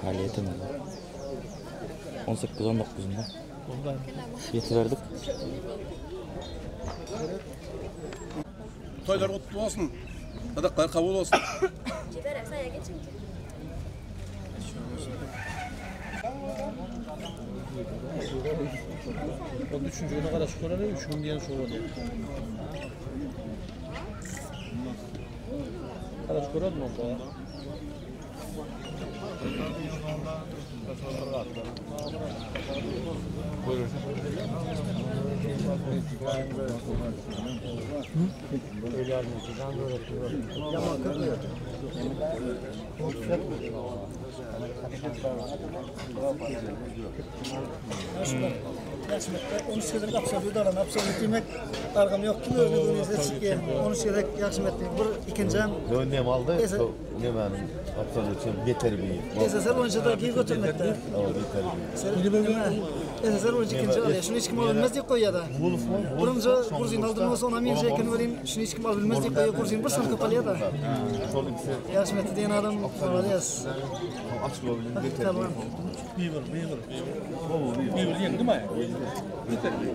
Hali ýetemedi. 18 19-unda. Ýetiberdik. Toýlar gutly bolsun. Sadaklar kabul bolsun. Onda üçünji güne garaşyp göreli, üç gün diýen şu bolýar. Garaşyp görelim onda. On üç gezek absolýut alan, absolýut diýmek dargam ýok, kim özüne göwnüne çykýar. 13 gezek ýagşy etdi. Bir ikinjem. Yo nem aldy? Nemäniň absolýut çem beter bir. SSR boýunça da gir götürmekde. Beter bir. SSR boýunça ikinji alýar. Şuny hiç kim alyp bilmez diýip goýýar-da. Birinji Gurzin aldym bolsa onam ýeňjek eken welin, şuny hiç kim alyp bilmez diýip goýýar. Gurzin bir san köp alýar-da. Şol ikisi. Ýagşy etdi diýen adam malades. Açyk bilen beter bir. Bir bir bir. Bir ýeňdi mi? Beter bir.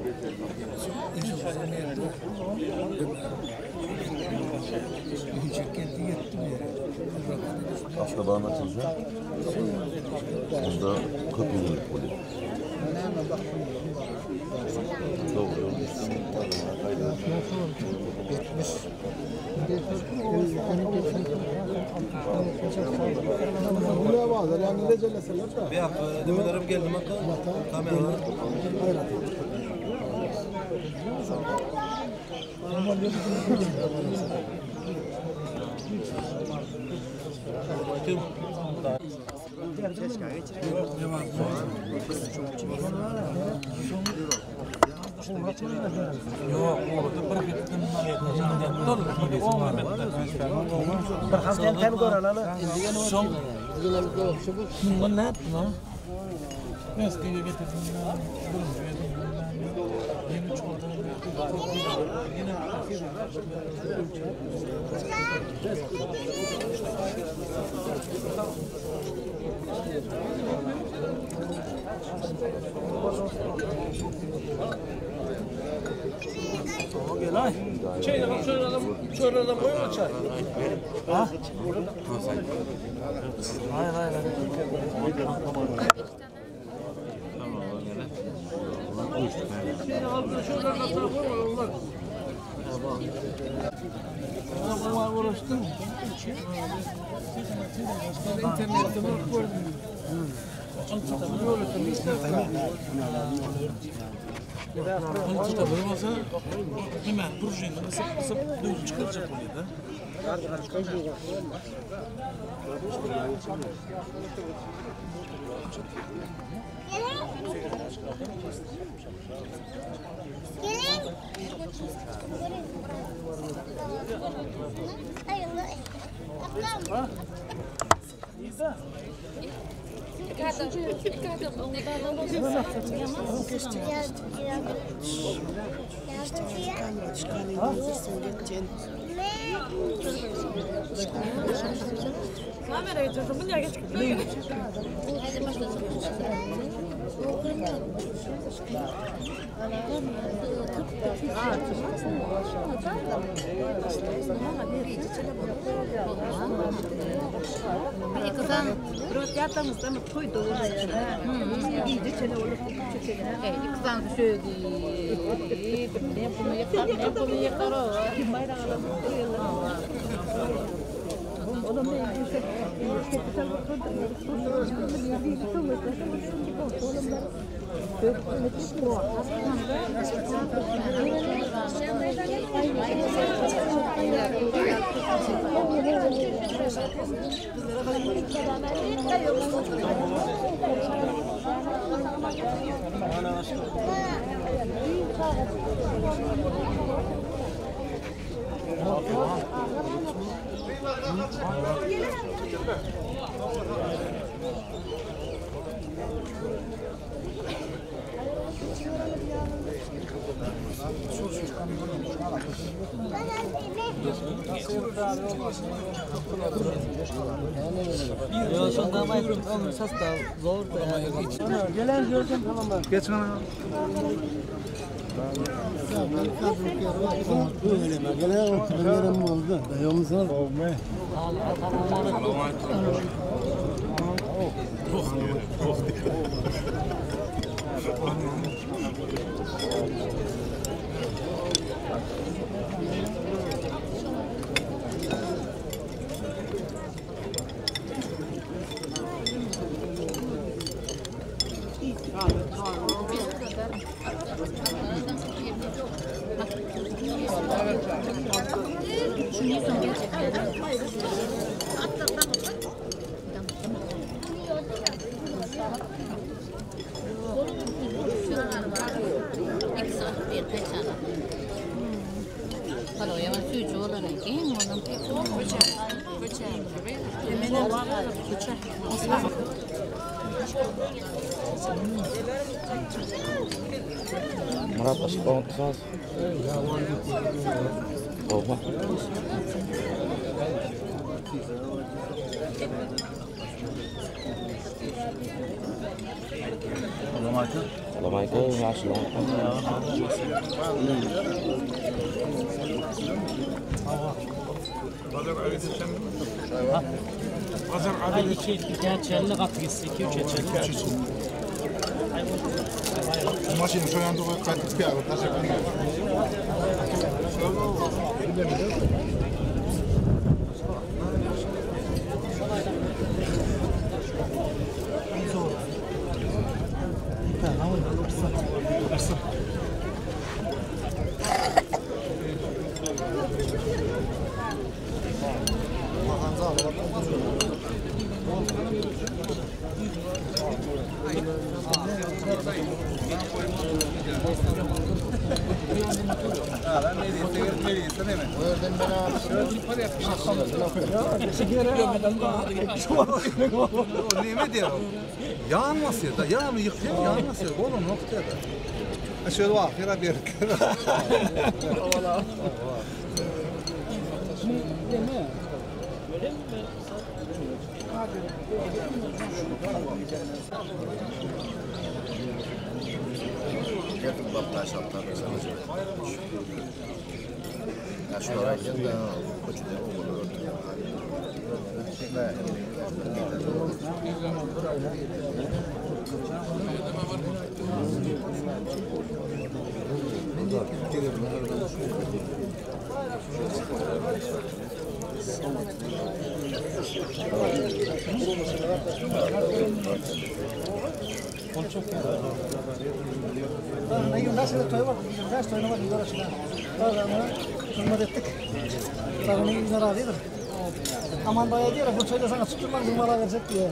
Aşgabatdan açılsa onda köp ýylylyk bolýar. Dogry. Demelerim geldi mi? Kameralar. Yok, orada bir gittim. Bir hafta tem göreli. Son. Bundan ne yaptın lan? Eskiye getirdim. Yeni çikolata. Yine Çay koyma çay. Ha? Hayır hayır. Hayır. Uğraştım. İnternette bak gördüm. Alçıda bir bolsa hemen prujinini ysıp ysıp döwüp çykarjak bolýar da. Murat başga oňatmysyňyz? Gowmy? Salam aýkym, ýaşuly. Maşyny şo ýanda goýup gaýdyp pyýada taşlap Näme diýer? Ýan basýar da, ýany ýykýar, ýan basýar. Bolanok diýer. Şöyle ahira berip. Aman dayı diyor, bu çayda sana tutturman numara verecek diye.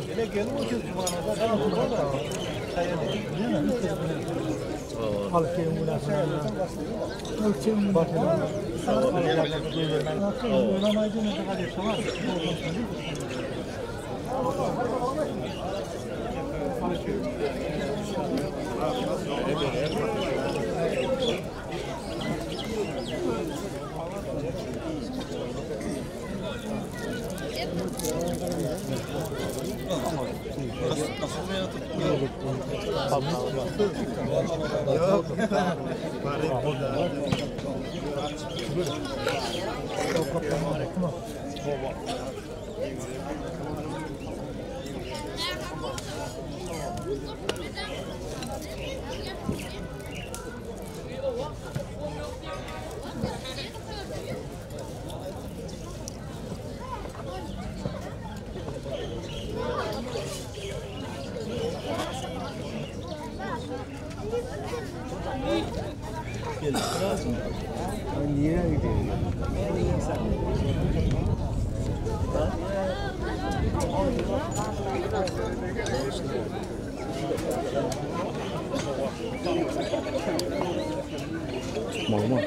Malma.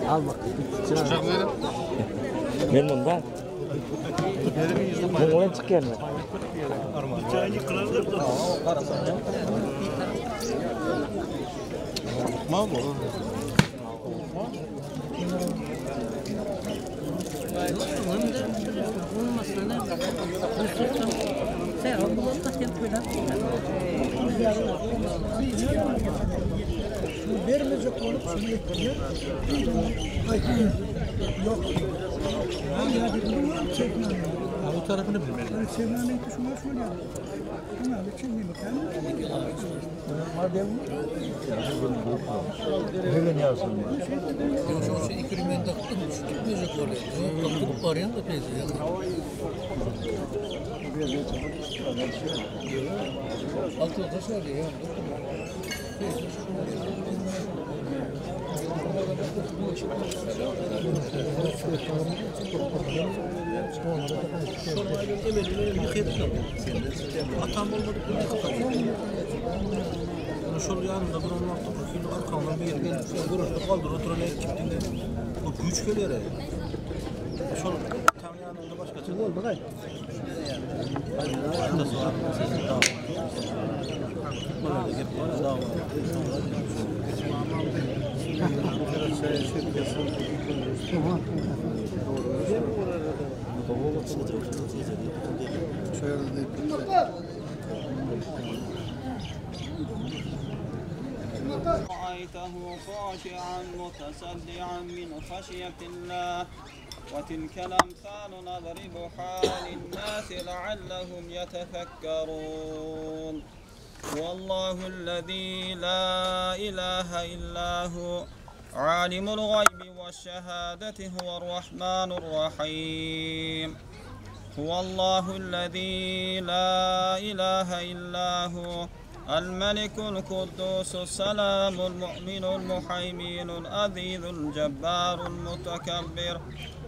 Al bak. Men munda. Men bilen çykýan men. Vermeyecek olup şunu ettiler. Yok. Ya dedim ama çekmem. O tarafını bilmeli. Çekmem etti şuna şöyle. Şuna bir çekmeyeyim. Atam olmadı. Şol yanında bir onun orta profili arkamdan bir yerden görüşte kaldır oturan ekip dinle. Bu güç geliyor. Şol tam yanında başka türlü oldu gay. Atası var, sesi daha var. Böyle de hep var, daha var. رأيته خاشعا متصدعا من خشية الله وتلك الأمثال نضربها للناس لعلهم يتفكرون والله الذي لا إله إلا هو عالم الغيب والشهادة هو الرحمن الرحيم هو الله الذي لا إله إلا هو الملك القدوس السلام المؤمن المحيمن العزيز الجبار المتكبر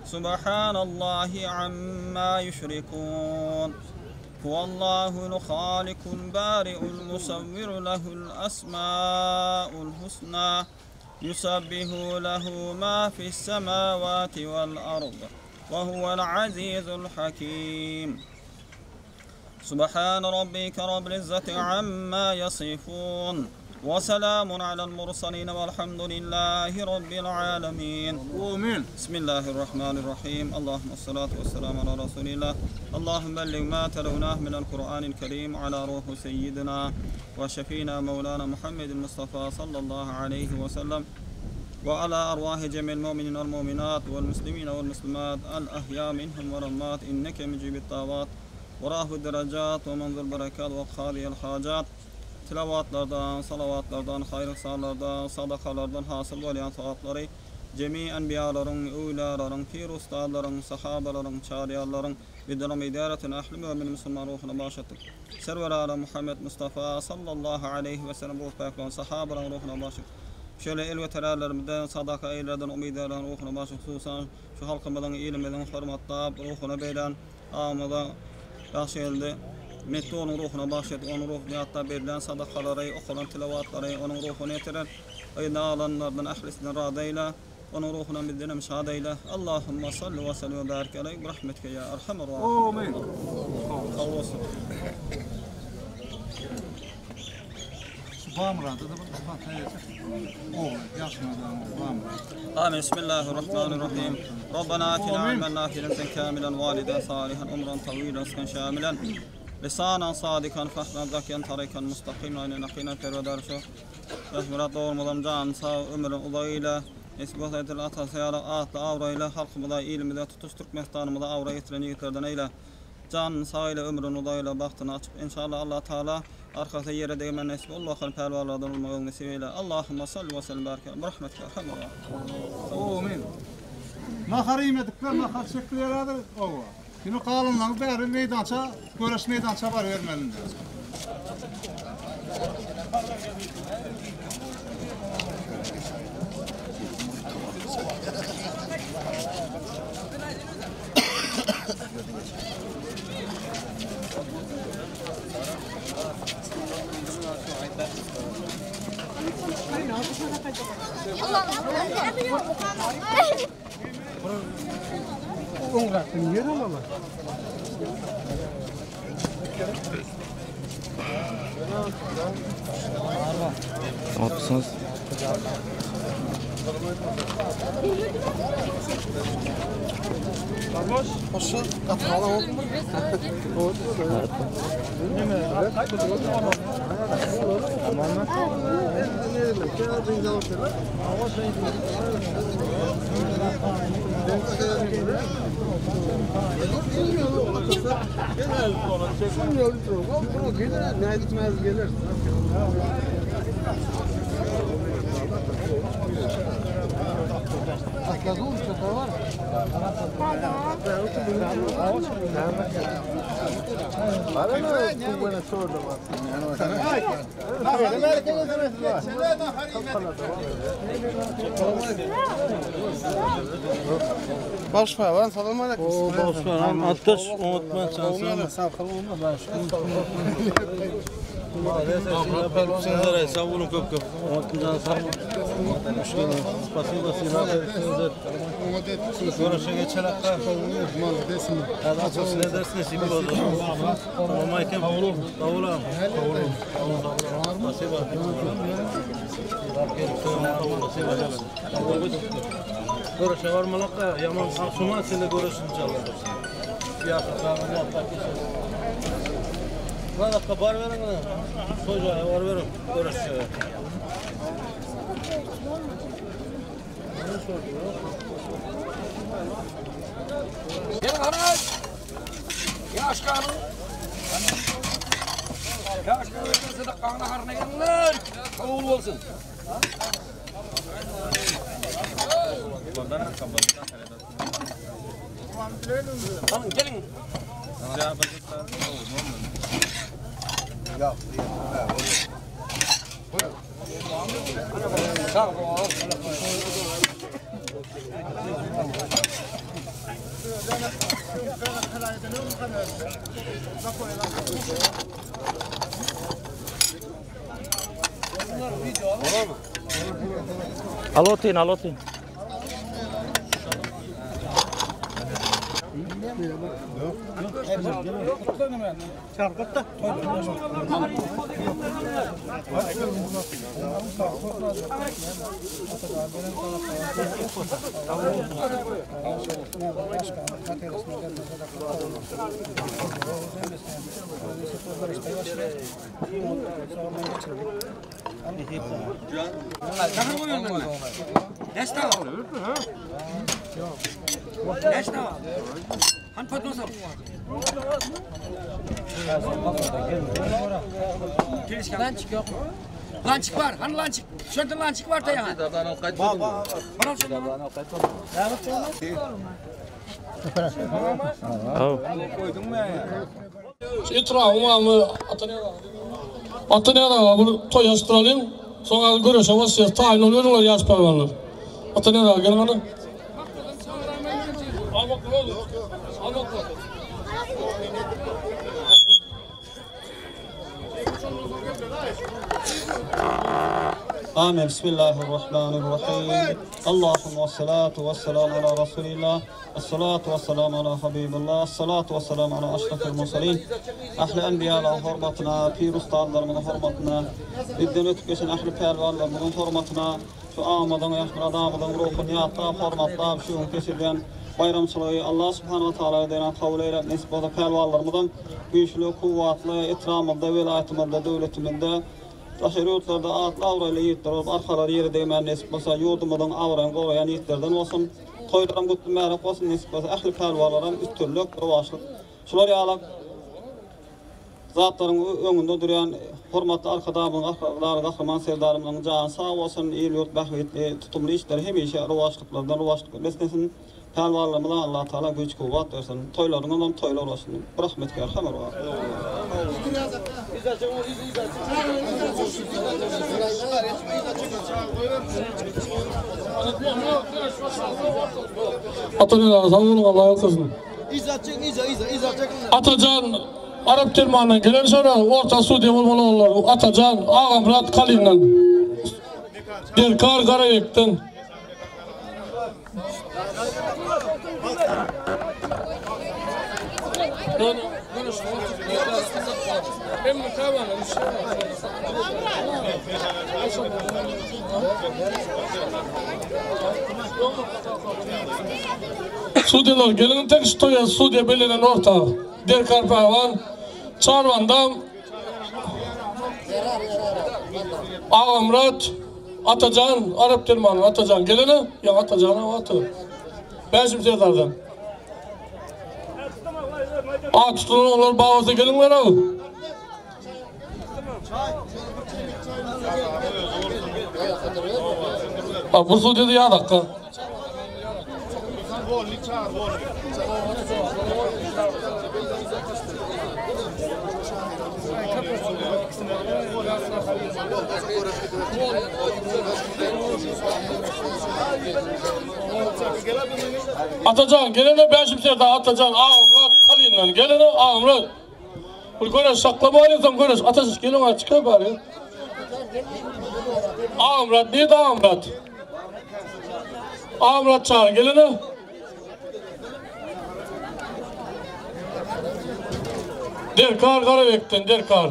سبحان الله عما يشركون هو الله الخالق البارئ المصور له الأسماء الحسنى يسبح له ما في السماوات والأرض وهو العزيز الحكيم سبحان ربك رب العزة عما يصفون وسلام على المرسلين والحمد لله رب العالمين Amin. بسم الله الرحمن الرحيم اللهم الصلاة والسلام على رسول الله اللهم بلغ ما تلوناه من القرآن الكريم على روح سيدنا وشفينا مولانا محمد المصطفى صلى الله عليه وسلم وعلى أرواح جميع المؤمنين والمؤمنات والمسلمين والمسلمات الأحياء منهم والأموات إنك مجيب الطاعات وراه الدرجات ومنذ البركات وقاضي الحاجات Tilavatlardan, salavatlardan, haýyr-yhsanlardan, sadakalardan hasyl bolýan sogaplary jemi enbiýalaryň, öwlüýalaryň, pir-ustazlaryň, sahabalaryň, çaryýarlaryň, bidurum idäretin ähli mömin-musulman ruhuna bagyş etdik. Serwer-alem Muhammet Mustafa sallallahu aleýhi we sellem ruh päkligini sahabalaryň ruhuna bagyş etdik. Şeýle el götererlerimizden, sadaka eýlerden umyt ederleriň ruhuna bagyş etdik. Hususan, şu halkymyzyň, ilimiziň hormatlap, ruhuna beýlän Agamyza Ýagşygeldi Metdi oglunyň ruhuna bagyş et, onuň ruhuny ýatla, berlen sadakalary, okalan tilawatlary onuň ruhuna ýetirer. Yzyna galanlardan ählisinden razy eýle. Onuň ruhunam bizdenem şad eýle. Allahumma salli we sellim we barik aleýh bi rahmetike ýa erhamer rahimin. Amin. Sag bolsun. Şu Bamurada da bir pata geçip. Oğlu, yaşmadan oğlu Bamurad. Amin. Bismillahirrahmanirrahim. Rabbana atina ilmen nafilen kamilen validen salihan umran tawilan rızkan şamilen. Lisanan sadikan fehmen zakiyen tarikan mustakimen nakinen pervedar şu. Ýaşmyrat dogrumyzam janyny sag, ömrüni uzak eýle. Nesip bolsa edil atasy ýaly atly abraýly halkymyza, ilimize, tutuş Türkmenistanymyza abraý getiren ýigitlerden eýle. Janyny sag eýle, ömrüni uzak eýle, bagtyny açyp, enşalla Allah Taala arkasy ýere degmän nesip ullakan pälwanlardan bolmagy özüň nesip eýle. Allahumma salli we sellim barik aleyh. Birahmetike erhamer rahimin. Amin. Nahar iýmedikler nahar çekdiler häzir oba. Ýöne galanlaryň bäri meýdança, göreş meýdança barybermelindi. Otuz. Baş salam aleyküm. O Başbakan atdaş unutma şansını. Sağ olun köp köp. Spasibo Görüşe geçen hafta. Ne dersin şimdi oldu. Tamam ayken. Tavula. Spasibo. Görüşe var mı lakka? Yaman suman seni görüşün inşallah. Ya Lan dakika bar verin lan. Soca var verin. Görüşe. Alotin, alotin. Lançık var. Hani lançık? Şurada lançık var da ya. Etrafımı Atanaya bu toy yaştıralım. Sonra görüşe başlayacağız. Tayin oluyorlar yaş parvarlar. Atanaya gelin hanım. Amin. Bismillahirrahmanirrahim. Allahumma salatu ve selamu ala Resulillah. Essalatu vesselamu ala Habibillah. Essalatu vesselamu ala aşrafil mursalin. Ähli enbiýalaryň hormatyna, pir ustazlarymyzyň hormatyna, bizden ötüp geçen ähli pälwanlarymyzyň hormatyna, şu Amadyň, Ýaşmyradamyzyň ruhuny ýatlap, hormatlap, şu gün geçirilýän baýramçylygy Allah Subhanahu we Taala ödenen kabul eýläp, nesip bolsa pälwanlarymyzam güýçli, kuwwatly etrabymyzda, welaýatymyzda, döwletimizde, daşary ýurtlarda atly-abraýly ýigitler bolup, arkalary ýere degmän nesip bolsa, ýurdumyzyň abraýyny goraýan ýigitlerden bolsun. Toýlaram gutly märäk bolsun, nesip bolsa ähli pälwanlaram üstünlik, rowaçlyk. Şular ýaly zatlaryň öňünde durýan hormatly Arkadagymyzyň, Arkadagly Gahryman Serdarymyzyň jany sag bolsun, il-ýurt bähbitli tutumly işleri hemişe rowaçlyklardan rowaçlyklar beslesin. Pälwanlarymyza Allatagala güýç-kuwwat bersin. Toýlaryňyzam toýlar bolsun. Bir rahmet ger hamar bar. Ata-eneler sag boluň Allah ýalkasyn. Atajan Arap Termandan gelen şora orta sudýa bolmaly olar. Atajan Agamyrat Kalindan. Derkar Garabekden. Sudýalar geliň tek şu toýa sudýa bellenen orta. Derkar Pälwan, Çarwandam, Agamyrat, Atajan, Arap Dermanyň Atajan gelene, ýa Atajana ata. Bäşim Serdardan. At tutulan oglanlar bar bolsa geliňler aw. Ha, bu su dedi ya dakika. Atajan gelene Bäşim Serdar Atajan Agamyrat Kalindan gelene Agamyrat. Bir göreş saklama alýansam göreş Atajan gelin aç çykar bari. Agamyrat nirde Agamyrat? Agamyrat çağır gelene. Derkar Garabekden Derkar.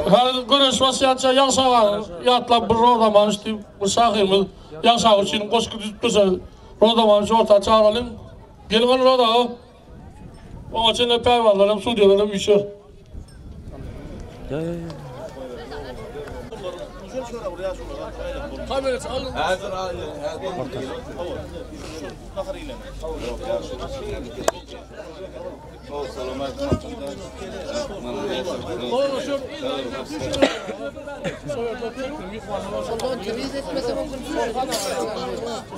Her göreş başlayança Ýagşy ýatlap bir Rozaman diýip bir şahyrymyz Ýagşy aga üçin goşgy düzüp dursa Rozaman şu orta çağıralyň. Geliň hany Roza aga. Oňa çenli pälwanlar hem sudýalar hem üýşer. Ýa ýa ýa.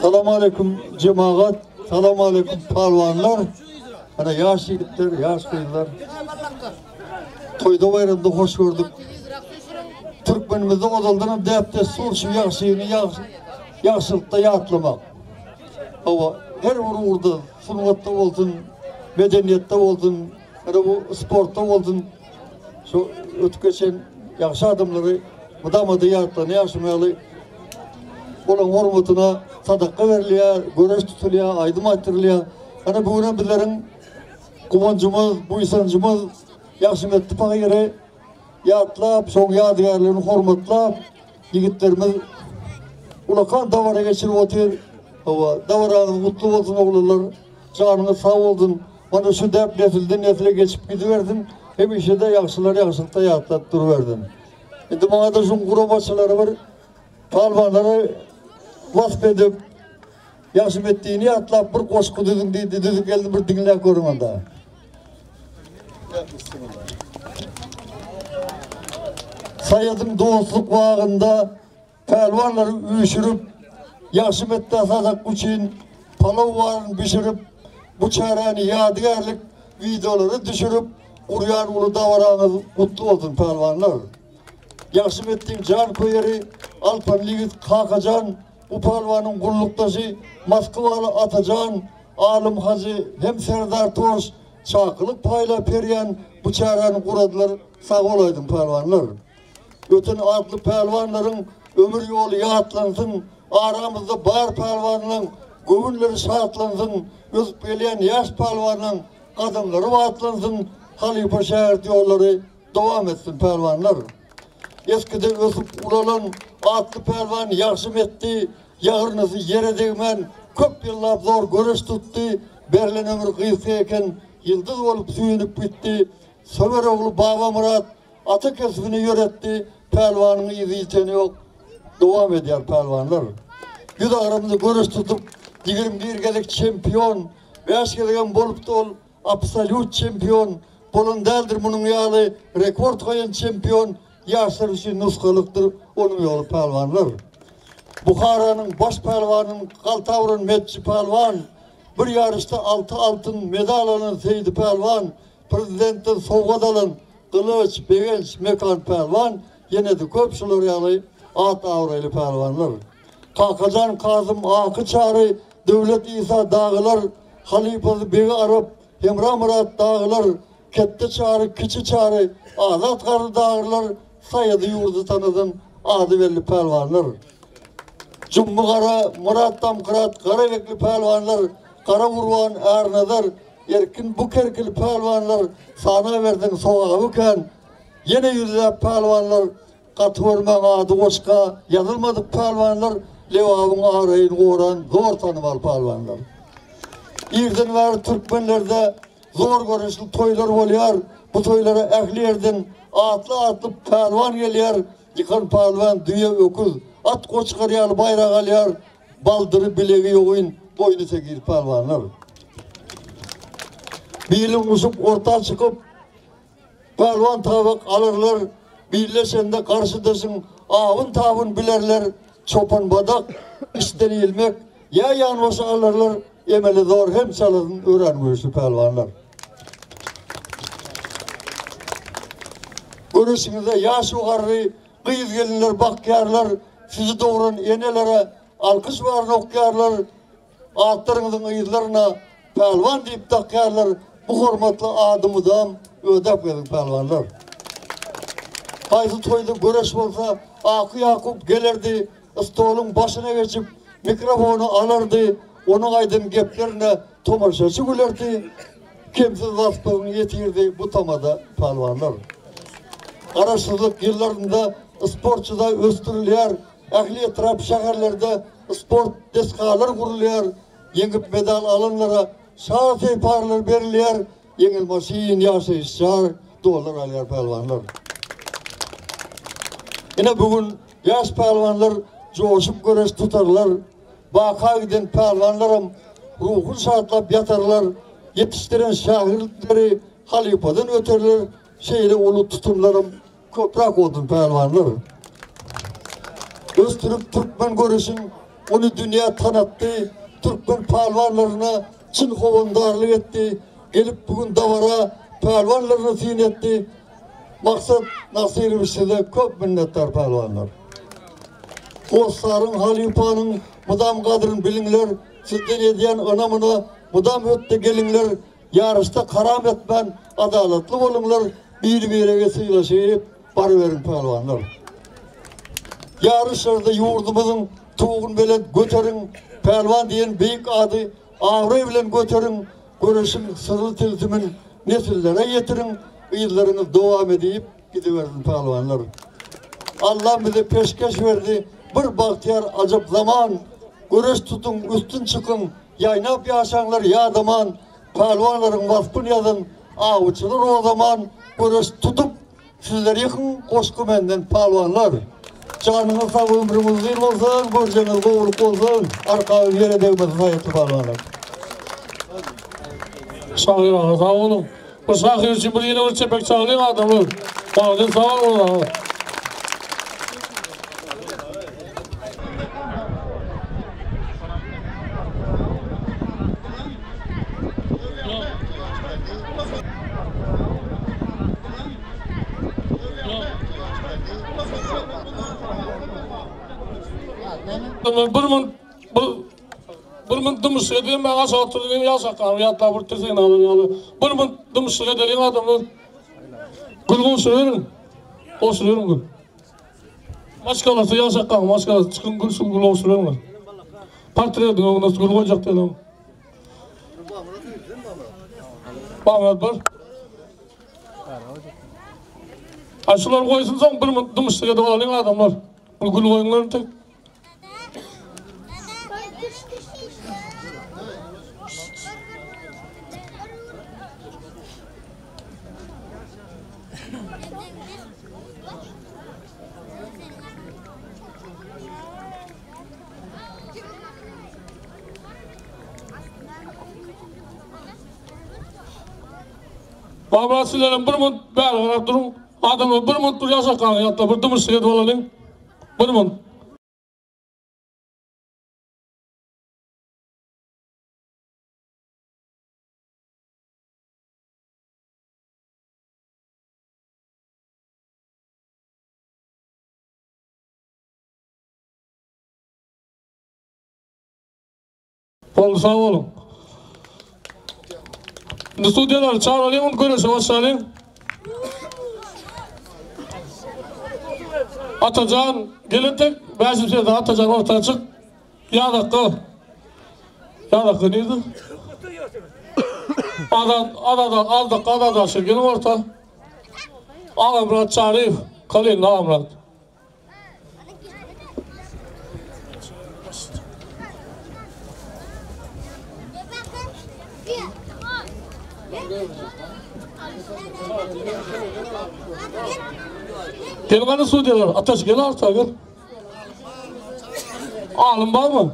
Salam aleyküm cemaat, salam aleyküm palwanlar. Ana ýaş ýigitler, ýaş gyzlar. Toýda baýramda hoş gördük. Türkmenimizde ozaldan hem däp-dessur şu ýagşyny ýagşylykda ýatlamak. Hawa, her bir ugurda, sungatda bolsun, medeniýetde bolsun, ýa bu sportda bolsun, şu ötüp geçen ýagşy adamlary mydama-da ýatlanýar, şunuň ýaly olaryň hormatyna sadaka berilýär, göreş tutulýar, aýdym aýtdyrylýar. Ana bu gün bizleriň guwanjymyz, buýsanjymyz Ýagşymetdi pahyry. ýatlap, şoň ýadygärligini hormatlap, ýigitlerimiz ulakan dabara geçirip otyr. Hawa, dabaraňyz gutly bolsun oglanlar. Janyňyz sag bolsun. Mana şu däp nesilden nesle geçip gidibersin. Hemişe-de ýagşylar ýagşylykda ýatlap durubersin. Indi maňa-da şuň guramaçylary bir palwanlary wasp edip, Ýagşymetdini ýatlap bir goşgy düzüň diýdi, düzüp geldim bir diňläp görüň onda. Saýadyň dostluk bagynda pälwanlary üýşürip, Ýagşymetdä sadak üçin palaw baryny bişirip, bu çäräni ýadygärlik wideolara düşürip gurýan uly dabaraňyz gutly bolsun pälwanlar. Ýagşymetdiň janköýeri Alpan ýigit Kakajan Bu pälwanyň gullukdaşy Moskwaly Atajan, Alym hajy hem Serdar Toş çakylyk paýlap berýän bu çäräni guradylar, sag bolaýdyň pälwanlar. Öten atly pälwanlaryň ömür ýoly ýatlansyn, aramyzda bar pälwanlaň göwünleri şatlansyn, ösüp gelýän ýaş pälwanlaň gadamlary batlansyn, halypa-şägirt ýollary dowam etsin pälwanlar. Eskide ösüp ulalan atly pälwan ýagşym etdi, ýagyrnysy ýere degmän köp ýyllap zor göreş tutdy, berlen ömür gysga eken, ýyldyz bolup süýnüp gitdi. Söwer ogly Babamyrat ata kesbini ýöretdi, pälwanyň yzy ýiteni ýok, dowam edýär pälwanlar. Ýüz agramda göreş tutup, 21 gezek çempion, bäş gezegem bolupdy ol absolýut çempion, Bolan däldir munuň ýaly rekord goýan çempion ýaşlar üçin nusgalykdyr onuň ýoly pälwanlar. Buharanyň baş pälwanyny galta uran Metji pälwan, bir ýaryşda alty altyn medal alan Seýdi pälwan, prezidentden sowgat alan Gylyç, Begenç, Mekan pälwan ýene-de köp şular ýaly at-abraýly pälwanlar. Kakajan Kazym, Aky Çary, Döwlet Isa dagylar halypasy Begi Arap, Hemra Myrat dagylar, Ketde Çary, Kiçi Çary, Azat Garry dagylar Saýady ýurdy tanadan ady belli pälwanlar. Jummy Gara, Myrat Damkyrat, Gara Bekli pälwanlar, Gara Gurban, Ärnazar, Erkin bu kerkili pälwanlar sanaberseň sogaby kän. Ýene ýüzläp pälwanlar gaty görmäň ady goşga ýazylmadyk pälwanlar Lebabyň araýyny goran zor tanymal pälwanlar. Irden bäri türkmenlerde zor görnüşli toýlar bolýar. Bu toýlara ähli ýerden atly-atly pälwan gelýär. Ýykan pälwan düýe, öküz, at goçgar ýaly baýrak alýar. Baldyry bilegi ýogyn, boýny tekiz pälwanlar. Bilin guşup orta çykyp, Pälwan tabak alarlar, Birleşende garşydaşyň awyn-tabyn bilerler, Çopan badak, içden ilmek, ýa ýanbaşy alarlar, Emeli zor hem çalasyn örän güýçli pälwanlar. Göreşiňize ýaş-u-garry, gyz-gelinler bakýarlar, Sizi dogran enelere alkyş baryny okýarlar, Atlaryňyzyň yzlaryna Pälwan diýip dakýarlar, bu hormatly ady mydam ödäp geziň pälwanlar. Haýsy toýda göreş bolsa, Aky Ýakup gelerdi, stoluň başyna geçip, mikrofony alardy, onuň aýdan geplerine tomaşaçy gülerdi, kemsiz waspyny ýetirdi bu tamada pälwanlar. Garaşsyzlyk ýyllarynda sport juda ösdürilýär, Ähli etrap, şäherlerde sport desgalar gurulýar, ýeňip medal alanlara şa seýparlar berilýär, ýeňil maşyn, ýaşaýyş jaý, dollar alýar pälwanlar. Ine bu gün ýaş pälwanlar joşup göreş tutarlar, baka giden pälwanlaram ruhun şatlap ýatarlar, ýetişdiren şägirtleri halypadan öterler, şeýle uly tutumlaram Köpräk bolsun pälwanlar. Ösdürip türkmen göreşin ony dünýä tanatdy, türkmen pälwanlaryna çyn howandarlyk etdi, gelip bu gün dabara pälwanlaryna syn etdi. Maksat Nasyrowiç size köp minnetdar pälwanlar. Hossaryň halypanyň mydam gadryn biliňler, sizden edýän ynamyna mydam hötde geliňler, Ýaryşda karam etmän adalatly boluňlar, bir-birege sylaşyp baryberiň pälwanlar. Ýaryşlarda ýurdumyzyň tuguny belent göteriň, pälwan diýen beýik ady abraý bilen göteriň, göreşiň syrly tilsimin nesillere ýetiriň, yzlaryňyz dowam edip. gidibersin pälwanlar. Allam bize peşgeş berdi bir bagtyýar ajap zaman, Göreş tutuň, üstün çykyň, ýaýnap ýaşaňlar ýadaman, Pälwanlaryň waspyn ýazyň, awçylar o zaman, Göreş tutup, sizler ýykyň, goşgy menden pälwanlar. Janyňyz sag, ömrüňiz uzyn bolsun, görjeňiz gowulyk bolsun, arkaňyz ýere degmesin saýatly pälwanlar. Şahyr aga sag boluň. Bu şahyr üçin bir ýene bir çepek çalyň adamlar. Bagly sag bol aga. Bir mun bu Bir munt dymyşlyk edeliň maňa şo oturdyň ýaşakany ýatlap bir tirsegini alan ýaly. Bir munt dymyşlyk edeliň adamlar. Gül goşulyberiň. Goşulyberiň gül. Maşgalasy ýaşakanyň maşgalasy çykyň gül şu gül goşulyberiň. Portretiň öňüne gül goýjak diýelim. Bana bir. A şular goýsun soň bir munt dymyşlyk edip alalyň adamlar. Gül gül goýuňlar tek. Babra sizlerem bir munt bäri garap duruň. Adamlar bir munt bir ýaşakaň ýatda bir dymyşlyk edip alalyň. Bir munt. Boldy sag boluň. Indi studiýalary çagyralyň, indi göreşe başlalyň. Atajan, gel entek, Bäşim serdar Atajan orta çyk. Ýazakga. Ýazakga nirde? Azat, Azat, Azat, Azat Aşyr geliň orta. Agamyrat Çaryýew, Kalin Agamyrat. Gel gany sudýalar, Ataş gel arta gel. Alym barmy?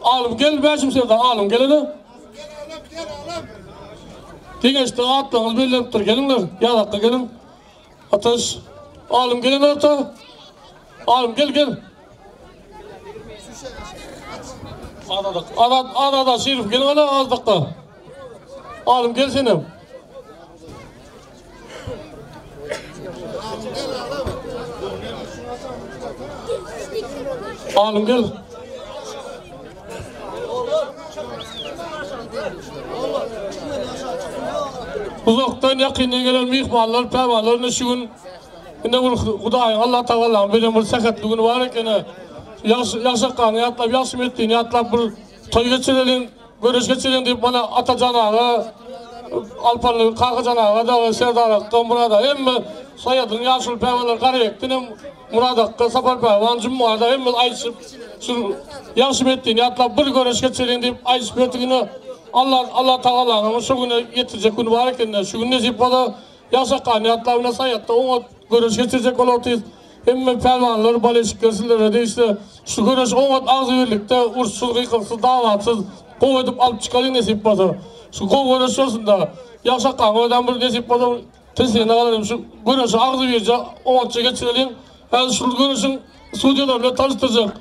Alym gel Bäşim serdar, alym gelene. Geňeşde atlaryňyz bellenipdir, geliňler, ýazakga geliň. Ataş, alym gelen orta. Alym gel gel. Azadak, Azat, Azat Aşyrow gel gana azdakda. Alym gel senem. Alym gel. Uzakdan ýakyndan gelen myhmanlar, pälwanlar ine şu gün ine bir Hudaýyň Allah Tagalaň beren bir sähetli güni bar ekeni. Ýagşy Ýagşakgany ýatlap, Ýagşy Metdini ýatlap bir toý geçireliň, göreş geçireliň diýip mana Atajan aga, Alpanly Kakajan aga dagy, Serdar akga, Myrat aga hemme Saýadyň ýaşuly pälwanlary Garaýakdan hem Myrat akga, Sapar pälwan, Jumma aga hemme aýdyşyp şu Ýagşy Metdini ýatlap bir göreş geçireliň diýip aýdyşyp ýördik ine Allah Allah Tagalaňam şu güne ýetirjek güni bar ekende şu gün nesip bolsa Ýagşakgany ýatlap ine Saýatda oňat göreş geçirjek bolartys. Hemme pälwanlar boleşikler sizlere degişli şu göreş oňat agzybirlikde uruşsyz gykylysyz dawasyz gowy edip alyp çykalyň nesip bolsa. Şu gowy göreş bolsunda Ýagşakganyň özem bir nesip bolsa Tesirine galalyň şu göreşi agzybirje oňatja geçireliň. Häzir şu göreşiň sudýalary bilen tanyşdyrjak.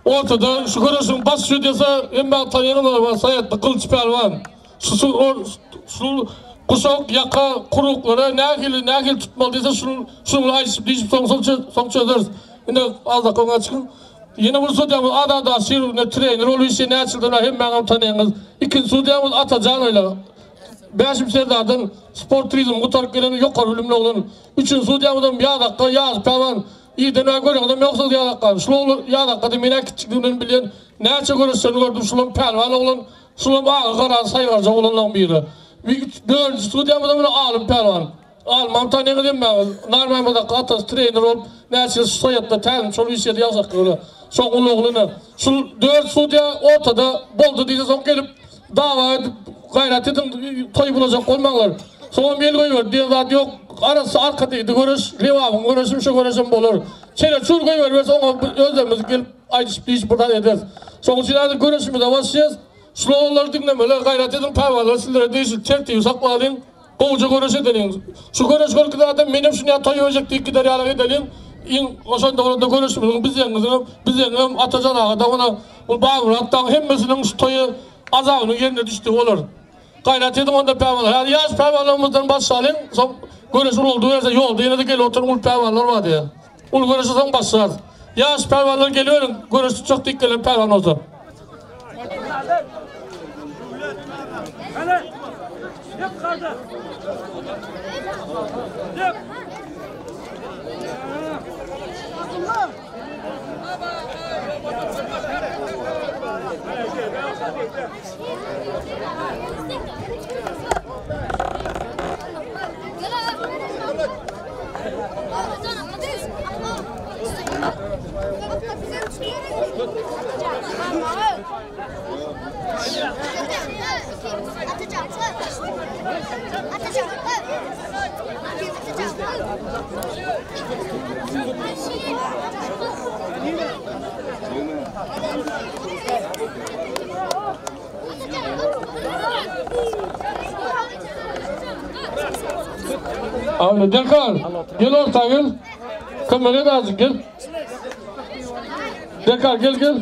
Ortada şu göreşiň baş sudýasy hemme tanýanlar bar Saýatly Gylyç pälwan. Şu şu şu guşak ýaka kuruklara nähili nähili tutmaly diýse şunu şuny aýdyşyp diýişip soň soň soň çözeris. Indi azak öňe çykyň. Ýene bir sudýamyz Azat Aşyrow ne trener ol işi näçe ýyldan hemmäňem tanýaňyz. Ikinji sudýamyz Atajan öýle. Bäşim Serdardan sport turizmi gutaryp gelen ýokary bilimli oglan. Üçünji sudýamyzam Ýazakga Ýaz pälwan. Irden-ä göreňizem ýoksuňyz Ýazakgany. Şul oglan Ýazakgada men-ä kiçjikligimden bilýän. Näçe göreşlerini gördüm. Şulam pälwan oglan. Şulam agy garany saýgarjak oglanlaryň biri. Dördünji sudýamyzam ine Alym pälwan. Almam tanýaňyz hemmäňiz. Narmämmet akga atasy trener bolup, näçe ýyl şu soýatda tälimçi bolup işledi Ýagşy akga. Şoň uly ogly ine. Şul dört sudýa ortada boldy diýse soň gelip dawa edip gaýrat ediň toý bulajak bolmaňlar. Soňam el goýber diýen zat ýok. Arassa arka degdi göreş Lebabyň göreşim şu göreşem bolar. Çene çur goýbermez oňa özlerimiz gelip aýdyşyp diýişip bir zat ederis. Şoň üçin häzir göreşimize başlaýas. Şul oglanlary diňlemeli gaýrat ediň pälwanlar sizlere degişli tertibi saklalyň. Gowuja göreş edeliň. Şu göreş görki adam menem şuny ýa toý berjek diýip gider ýaly edeliň. Iň oşanda bolanda göreşimiziň biz ýeňňiziňem, biz ýeňňem Atajan aga dagyna, ol Bagmyrat dagy hemmesiniň şu toýa azabynyň ýerine düşdügi bolar. Gaýrat ediň onda pälwanlar. Häzir ýaş pälwanlarymyzdan başlalyň, soň göreş ulaldyberse ýolda ýene-de gelip oturan uly pälwanlar bar diýýär. Uly göreşe soň başlarys. Ýaş pälwanlar geliberiň, göreş tutjak diýip gelen pälwan bolsa. Awle Derkar, gel orta gel. Kömek et azıcık gel. Derkar gel gel.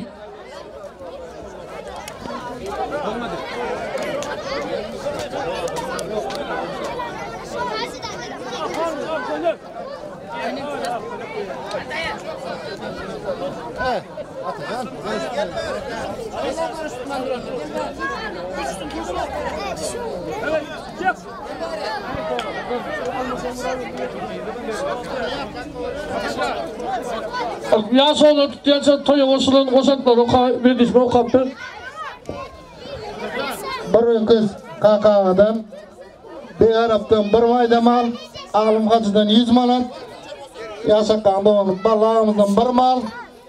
Ýaş oglan tutýança toýa goşulan goşantlary oka, bildişme okap ber. Bir öküz Kakagadan, Beg Arapdan bir maýda mal, Alym hajydan 100 manat, Ýaşakgaň dogany Bally agamyzdan bir mal,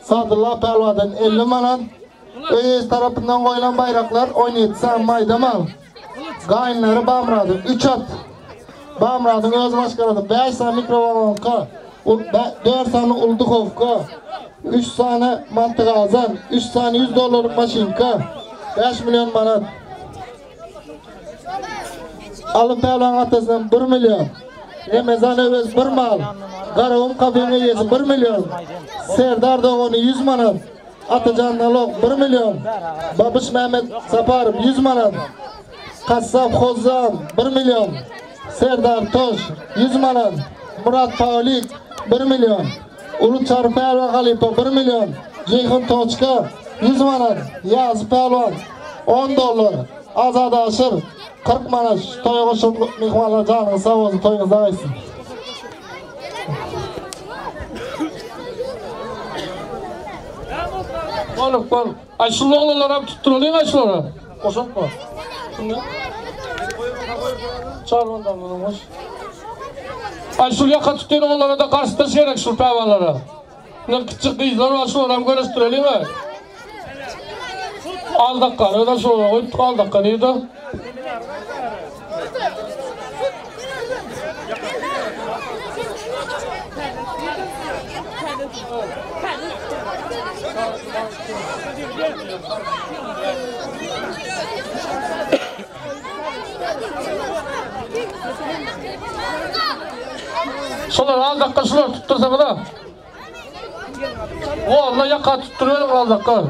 Sadylla pälwandan 50 manat, öý eýesi tarapyndan goýlan baýraklar 17 sany maýda mal. Gaýynlary Bamyradyň 3 at, Bamyradyň öz maşgalasy 5 sany mikrowolnowka, 4 sany uly duhowka, 3 sany mantygazan, 3 sany 100 dollarlyk maşynka, 5 million manat. Alym pälwan atasyndan 1 million. Remezan Öwez 1 mal. Garagum kafeň eýesi 1 million. Serdar dogany 100 manat. Atajan Nalok 1 million. Babyş Mehmet Saparow 100 manat. Kassap Hozzam 1 million. Serdar Toş 100 manat. Murat Pawlik 1 million. Uly Çary pälwan halypa 1 million. Jeýhun Toçka 100 manat. Ýazy pälwan 10 dollar. Azat Aşyr 40 manat. Şu toýa goşulan myhmanlar janyňyz sag bolsun, toýuňyz dagaýsyn. Bolup bol. Ay şu oglanlar hem tutduralyň ay şulara. Goşantma. Şunda. Çarwandan bunu hoş. Ay şu ýaka tutýan oglanlara da garşydaş gerek şu pälwanlara. Ne kiçik gyzlar var şulara hem göreşdireliň ay. Al dakika, öyle şulara koyup al dakika neydi? Şolar al dakika şular tutdursaň da. Oğluna yaka tutduruyorum al dakika.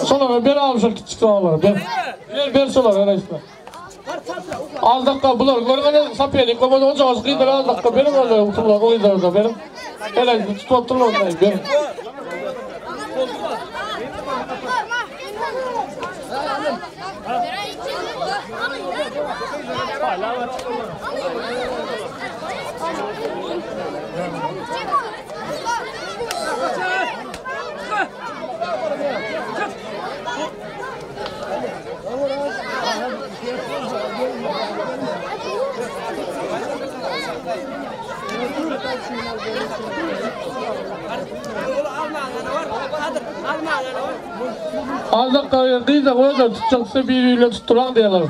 Şolara ber al şu kiçik olara ber. Ber ber şolara reisler. Az dakika bular görgene sapelik olmadı o zaman kıydır az dakika benim öyle oturlar o yüzden da benim. Hele tutup oturlar benim. Az dakika kıydır o da tutacaksa biriyle tutturan diyorlar.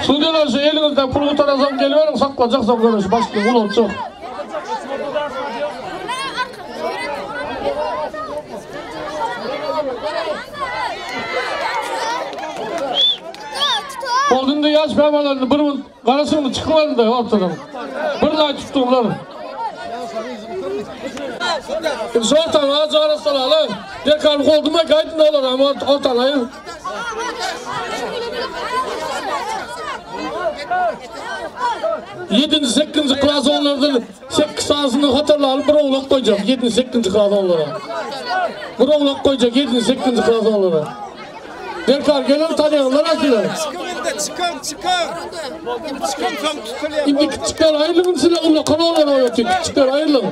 Şundan şu elinizden pul kurtarazam geliyorum saklayacaksam görüş başka kul olacak. Oldun da yaş pervalarını bir karasını çıkmadı da ortadan. Bir daha tuttular. Zortan ağacı arasına Dekar olduma kaydın olur ama ortadan hayır. Yedinci, sekizinci klas onlardan 8 sahasını hatırlayalım bir oğlak koyacak. Yedinci, sekizinci klas onlara. Bir oğlak koyacak yedinci, sekizinci klas onlara. Derkar gelin tanıyanlar akiler. Çıkın çıkın. Çıkın tam tutuluyor. Şimdi küçükler ayrılın size oğlak onlara öğretin. Küçükler ayrılın.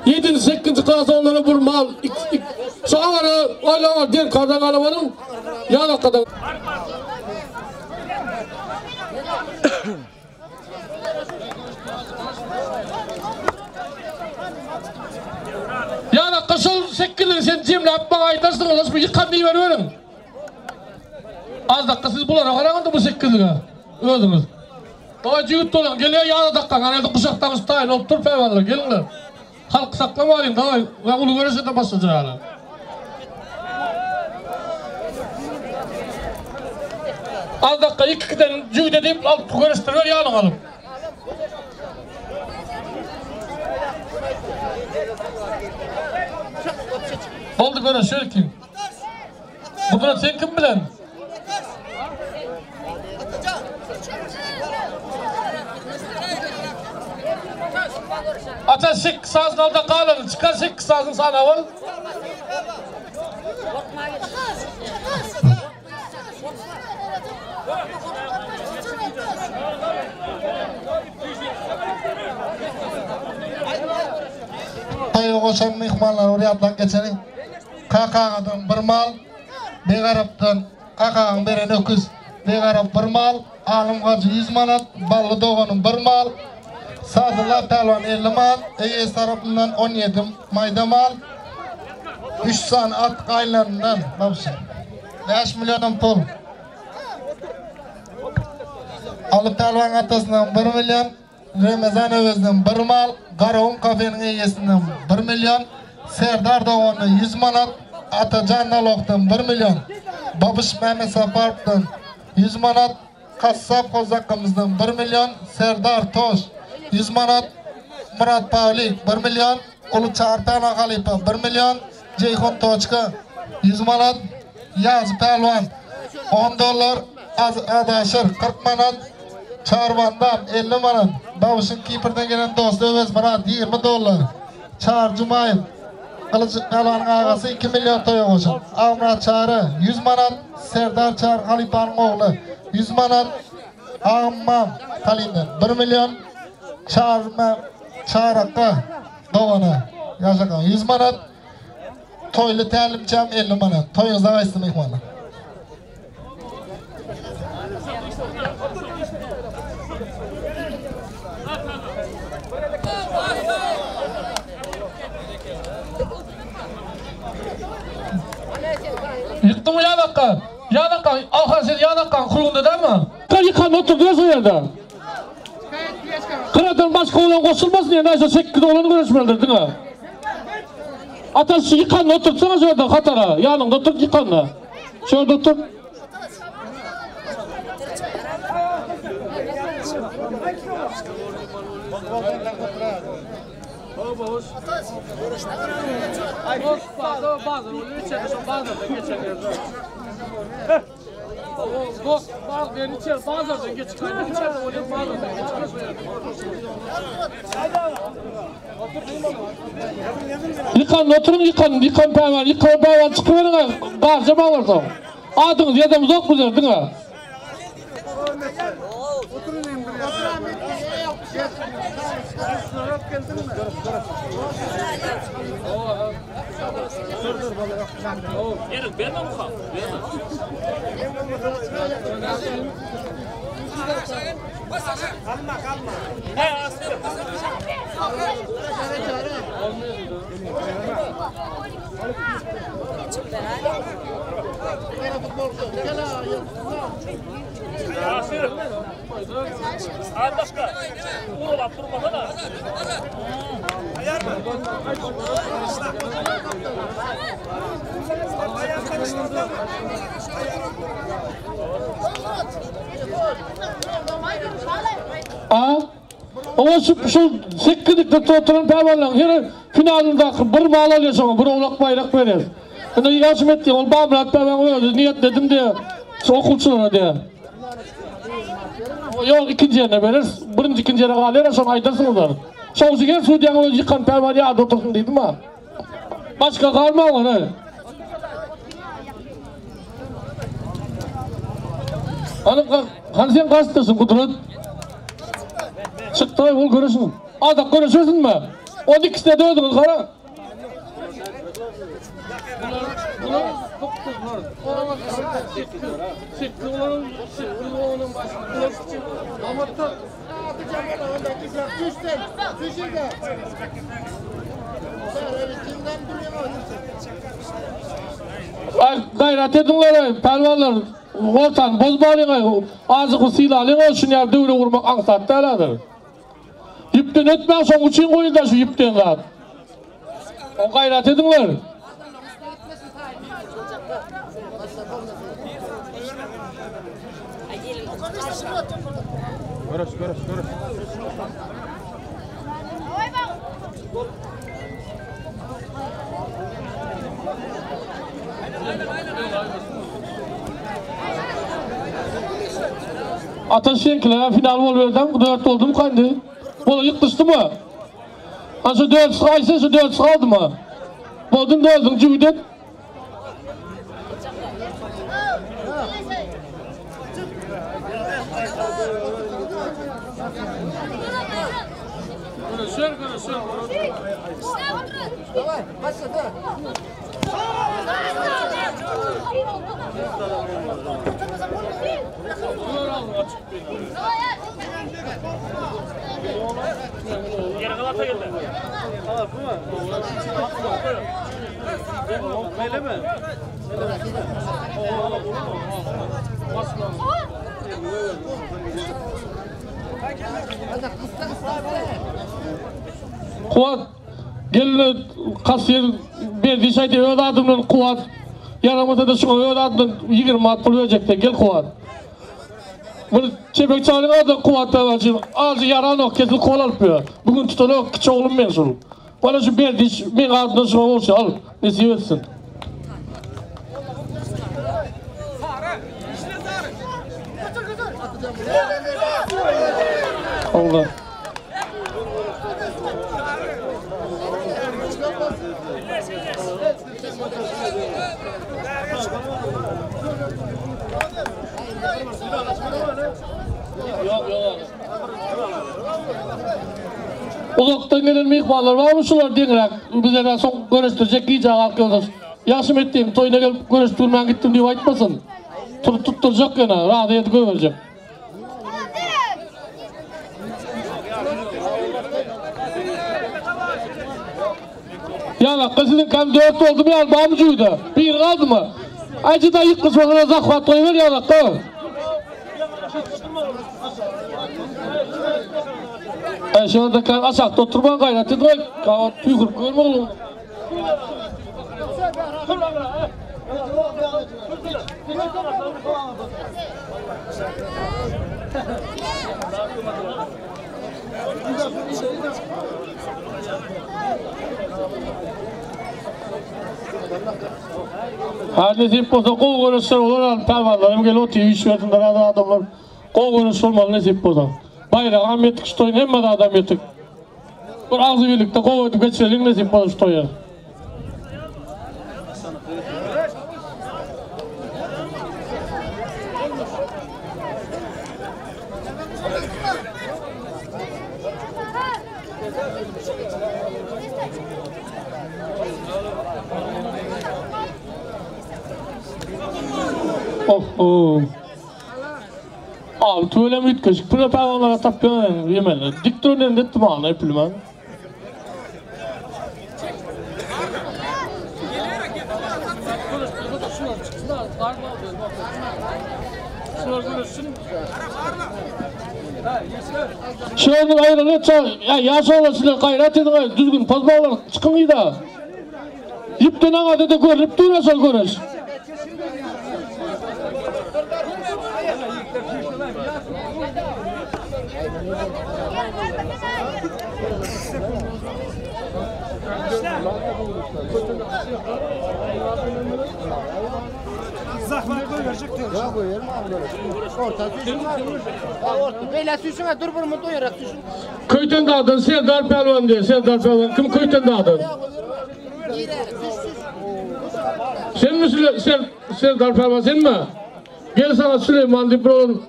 Yedinci, sekizinci klas onlara bir mal. Şu an aylar derkardan arabanın yana kadar. Yani kışıl sekkili sen cemle atma aydarsın ulaşma yıkan diye veriyorum. Az dakika siz bulara karaganda bu sekkilige özüňiz. Dawa jigit bolan geliyor ýa dakika garady kuşakdan taýyn olup tur pälwanlar geliňler. Halk saklamalyň dawa we ulu görüşe de başlajalar. Az dakika iki giden jügde deyip alıp görüştürüyor ýalyň alyp. Oldu görüşür kim? Kudret sen kim bilen? Ata sek sazın alda kalın, çıkar sek sazın sana ol. Toýa goşan myhmanlar oraya atlan geçelim. Kakagadan bir mal, Begarapdan kakaň beren öküz, Begarap bir mal, Alym gajy 100 manat, Bally doganyň bir mal, Sadylla pälwan 50 mal, Eýes tarapyndan 17 mayda mal, 3 san at gaýlaryndan babşy. 5 milyon pul. Alyp pälwan atasyndan 1 milyon, Ramazan Öwezden 1 mal, Garawun kafeniň eýesinden 1 milyon, Serdar dogany 100 manat, Atajan Nalokdan 1 million, Babyş Mämmetsaparowdan 100 manat, Kassap Hozakymyzdan 1 million, Serdar Toş 100 manat, Murat Pawlik 1 million, Uly Çary Pälwan halypa 1 million, Jeýhun Toçka 100 manat, Ýazy Pälwan 10 dollar, Adaşyr 40 manat, Çary Wandam 50 manat, Babyşyň Kiprden gelen dosty Öwezmyrat 20 dollar, Çary Jumaýew Gylyç Pälwanyň agasy 2 million toýa goşup, Agmyrat Çary 100 manat, Serdar Çary halypanyň ogly 100 manat, Agmam Halypdan 1 million, Çary Çarakga dogany Ýaşakan 100 manat, Toýly tälimçäm 50 manat. Toýuňyzdan gaýtsyn myhmanlar. Ýykdyňmy ýanakga? Ýanakga, Alhan sen ýanakgaň kulunda dälmi? Gel ýykan oturdylar şo ýerde. Gyradan başga oglan goşulmasyn ýa näçe 8 oglan göreşmelidir diňe. Ataş şu ýykanda oturtsana şu ýerde hatara, ýanyňda oturt ýykanda. Şu ýerde oturt. Ýykan oturyň ýykan ýykan pälwan ýykan pälwan çykyberiň garjamaň bolsaň. Adyňyzy ýazamyzok bizler diňe. A Oňa şu şu sekizlikde oturan pälwanlaryň her finalyndaky bir mal alýar şoňa bir owlak baýrak berýär. Indi ýaşym etdi, ol Bamyrat pälwan özi niýetledim diýýär. Şu okuwçylara diýýär. Ýok, ikinji ýerine bereris. Birinji, ikinji ýere galýar, şony aýdarsyňyzlar. Şoň üçin her sudýaň özi ýykan pälwan ýada otursyn diýdim ha. Başga galmaň ony. Hany, hany sen gaçdyrsyn Gudrat? Çykdy, ol göreşin. Adak göreşersinmi? On ikisine dördüňiz gara. Ay gaýrat ediňler, pälwanlar. Ortany bozmalyň, azykly sylalyň, şuny ýaly döwre gurmak aňsat däl häzir. Ýüpden ötmäň, şoň üçin goýuldy şu ýüpden zat. O gaýrat ediňler. Görüş, görüş, görüş. Ataş seňkiler final bolup berdi, 4 boldumy kandy? Bola ýykdyşdymy? Ha şu 4 gaýsa şu 4 galdymy? Boldun dördüň jübüden. Görüşer, görüşer. Kuat. Gelin kassir berdi şaýdy öz adymdan Kuwat. Ýaramasa da şuňa öz adymdan 20 manat pul berjekdi. Gel Kuwat. Bir çepek çalyň adı Kuwat pälwançy. Aljy ýaranok kesil kol alyp ýör. Bugün tutanok kiçi oglum men şul. Bana şu berdi men adymdan şuňa bolşy al. Nesip etsin. Allah. Uzakdan gelen myhmanlar barmy şular deňräk bize soň görüşdirjek gije galk ýoldaş. Ýagşym etdiň toýuna gelip görüşdirmän gitdim diýip aýtmasyn. Turup tutdurjak ýene razy edip goýberjek. Ýalakka siziň kam 4 boldumy ýa barmy jüýde? Bir galdymy? Aýjy da ýykgyç bolsa zahwat goýber ýalakka. Ay şurada kan aşakda oturman gaýrat edip goý. Gabat tüýkürip görme oglum. Her nesip bolsa gowy görüşler bolar al pälwanlarym gelip otyr iş bersinler adamlar. Gowy görüş bolmaly nesip bolsa. Baýragam ýetik şu toýun hemme adam ýetik. Bir agzy birlikde gowy edip geçireliň nesip bolsa şu toýy. Oh oh. Abi tüweleme üýtgeşik püre pälwanlara tapýan ýemeli. Dik dönende etdim ana bilmem. Şulardan aýrylyp ça, ýa ýaş oglan sizler gaýrat ediň, düzgün pozmaglar çykyň ýa. Ýüpden aňada da görünip dur şol görüş. Zahmet koyverecek diyor. Ya koyarım abi. Orta süsün var. Orta. Beyle süsüne dur bir mutlu yarat süsün. Köyten dağdın Serdar Pehlivan diye. Serdar Pehlivan kim köyten dağdın? Sen mi Sül Serdar Pehlivan sen mi? Gel sana Süleyman diye bir oğlum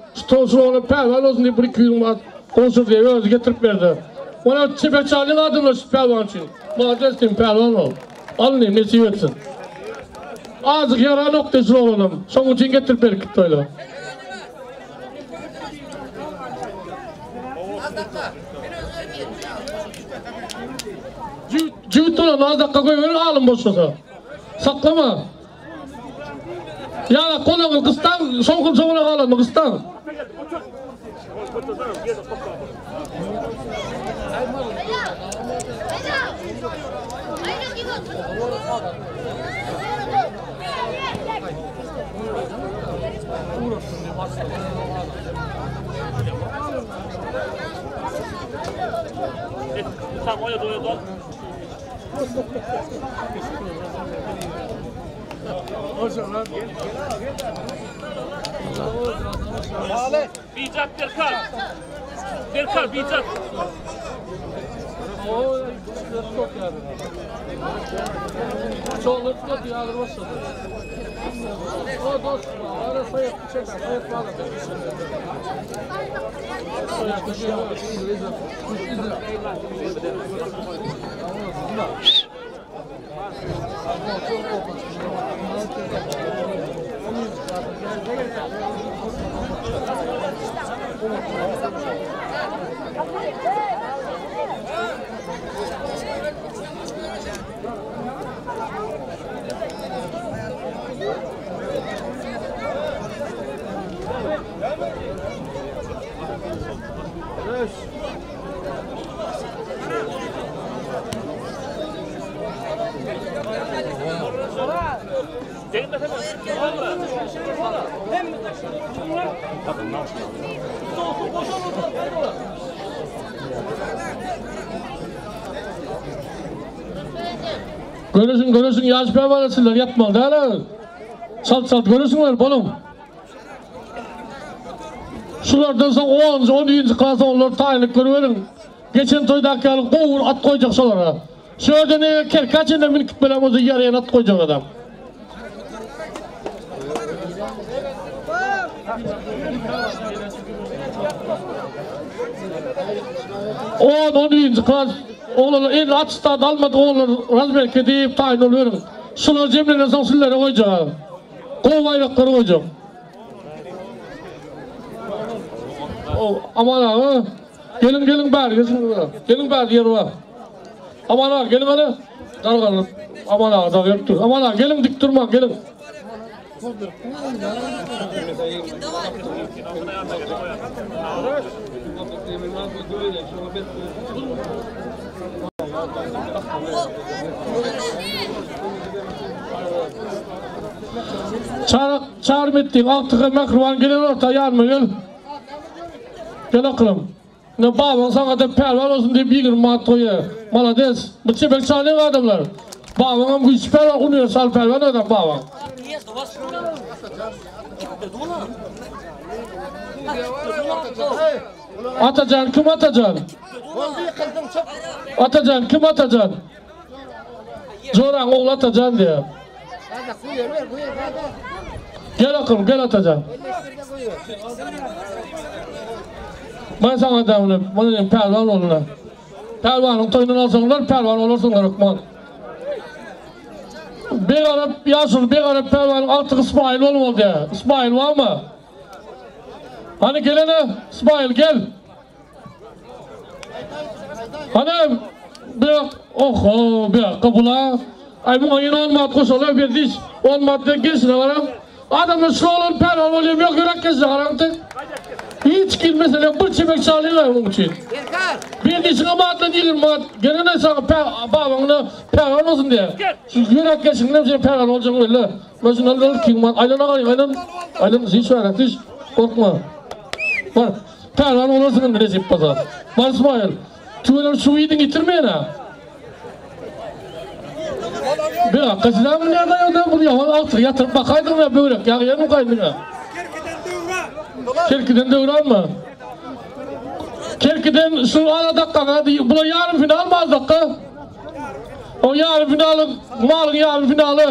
şu oğlum pehlivan olsun diye bir 200 manat konuşur diye özü getirip verdi. Ona çepek çalın adını şu pehlivan için. Madem pehlivan ol. Alın nesip etsin. Azık yara noktası oğlum. Son için getirip verdik gitti öyle. Cüvüt olan az dakika koy ver alın boşasa. Saklama. Ya konuğu kıstan, son kun sonuna kalan kıstan. Bicat Derkar. Derkar bicat. Çoğunlukla dünyaları başladı. O dost, ara sayıp çek, sayıp bağladı. Göreşiň, göreşiň ýaş pälwançylar ýatmaly däl. Çalt çalt göreşiňler boluň. Şulardan soň 10-njy, 11-nji klas oglanlar taýynlyk görüberiň. Geçen toýdaky ýaly gowy bir at goýjak şolara. Şu ýerden eger kerkä çenli münüp gitmeli bolsa ýaraýan at goýjak adam. On, on birinji klas oglanlar el atystat almadyk oglanlar razmerka diýip taýyn boluberiň. Şular jemlenen soň sizlere goýjak. Gowy baýraklary goýjak. O, Aman aga, geliň geliň bäri geçiň. Geliň bäri ýer bar. Aman aga geliň hany. Dargalyp Aman aga da gelip dur. Aman aga geliň dik durmaň geliň. Çar çar metdiň agtygy mähriban gelen orta ýanyma gel. Gel akylym. Ne babaň saňa da pälwan bolsun diýip 20 manat goýýar. Malades. Bu çebek çalýan adamlar. Babaň hem güýçli pälwan, uniwersal pälwan adam babaň. Atajan kim Atajan? Atajan kim Atajan? Joraň ogly Atajan diýýär. Gel akylym, gel Atajan. Men saňa däwne, muny diýen pälwan boluna. Pälwanyň toýundan alsaňlar, pälwan bolarsyňlar hökman. Begarap, ýaşuly Begarap pälwanyň agtygy Ismail bolmaly diýýär. Ismail barmy? Hany gelene, Ismail gel. Hany bir oho bir dakika bula. Ay muňa ýene 10 manat goşalar bir diş. 10 manat bilen gelşine garaň. Adamlar şu olan pälwan bolýar, ýok ýürek gelşine garaň tek. Hiç girmese bir çemek çalýarlar muň üçin. Bir dişiňe manatdan 20 manat gelene saňa babaňna pälwan bolsun diýär. Şu ýürek gelşiňden sen pälwan boljagyň belli. Men şundan alyp kim aýlan agaýyň aýlan. Aýlan hiç ýere hiç korkma. Bar. Pälwan bolarsyň indi nesip bolsa. Bar Ismail. Tüweler şu iýdiň ýitirmeýän ha. Bir dakika sizem nerede ýa bu ýawan altyr ýatyryp bakaýdyň ya böwrek ýagy ýermi gaýdyň ha. Kerkiden döwranmy? Kerkiden şu ala dakika bula ýarym final mı az dakika? O ýarym finaly, malyň ýarym finaly.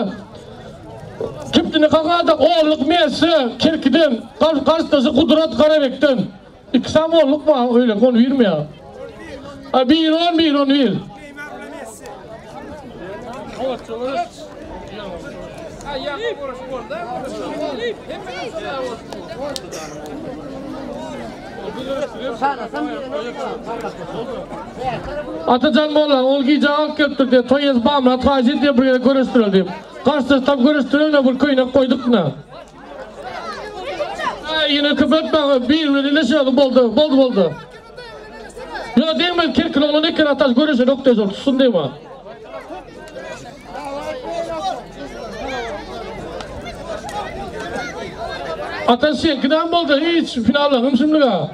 Kipdini kakadak olluk Messi Kerkiden, garşydaşy Gudrat Garabekden. İki sam olluk mu öyle konu bilmiyor. Ha bir on bir on bir. Atajan molla ol gije alyp gelipdir diýip, toý ýez bamyrat haýyş edýär bir ýere görüşdireli diýip. Garşydaş tam görüşdireli bir köýnek goýduk na. Aý ýene köpeltmäň bir bilen ileşýärdi boldy boldy boldy. Ýa degmez kerkil oglan eken ataş görüşen ok diýjek tutsun diýme. Ataş seňki näme boldy hiç finallaryň şimdiga.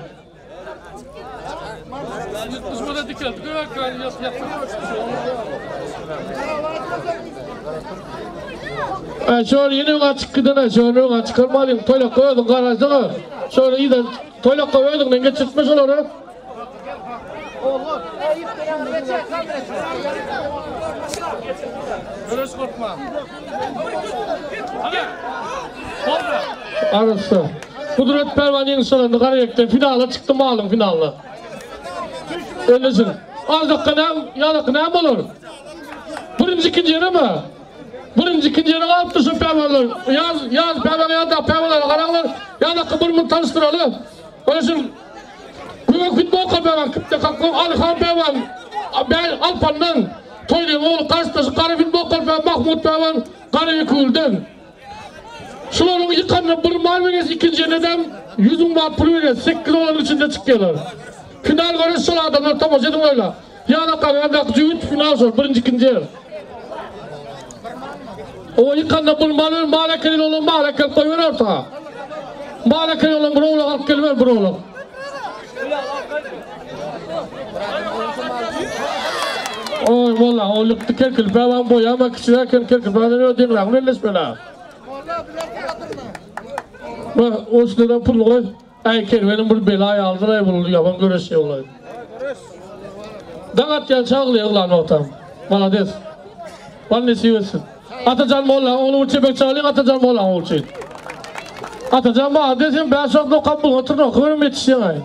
Şöyle yine öňe açyk gidene, şöyle öňe çykarmalyň, toýlakga özüň garaşdyňa. Şöyle ýa toýlakga özüňden geçirtme şolary. Arassa. Kudret Pälwan ýeňiş gazandy Garaýakdan finala çykdy malyň finalyna. Öňdesin. Az dakika näme, ýa näme bolar? Birinji ikinji ýere mi? Birinji ikinji ýere galypdyr şu pälwanlar. Ýaz, ýaz pälwan ýa-da pälwanlara garaňlar. Ýa dakika bir muny tanyşdyraly. Öyle şu Gök futbol pälwan kipde kakly Alihan pälwan Alpandan Toýly ogly garşydaşy Gara futbol pälwan Mahmut pälwan Garabekülden. Şularyň ýykanyna bir mal berýäs, ikinji ýerine-dem 100 müň manat pul berýäs. 8 olaryň içinde çykýarlar. Final göreş şol adamlar tomaşa ediň öyle. Ýa-da galandaky jübüt final şol birinji ikinji ýer. O ýykanda bir mal ber, mal ekeli olan mal ekelip goýber orta. Bar eken olam bir owlak alyp geliber bir owlak. Oý molla ol ýykdy kerkil päwan boýama kiçiräk eken kerkil päwan öý deňräk belleşmeli. Bak o üstüne pul goý. Äý kerwenim bir bela ýalydyr-aý bul ýaman göreş ýoly. Daň atýan çagly ýyglan wagtam. Malades. Bal nesip etsin. Atajan mollaň ogly bir çepek çalyň Atajan mollaň ogly üçin. Atajan malades sen bäş wagt okap bul otur okyberem ýetişýäň-aý.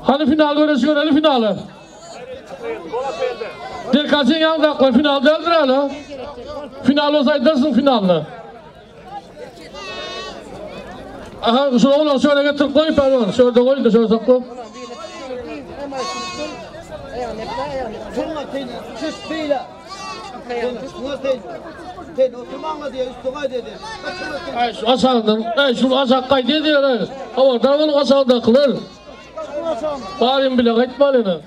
Hany final göreşi göreli finaly. Derkal sen ýaňdaklar final däldir hala. Final bolsa aýdarsyň finalyny. Aha, şu oglan şöyle getirip goý, pardon. Şurada goý, da şöyle sakla. Ay şu aşağıdan, ay şu aşağı kaydı diyor. Ama davul aşağıdakiler. Barim bile gaýtmalyny.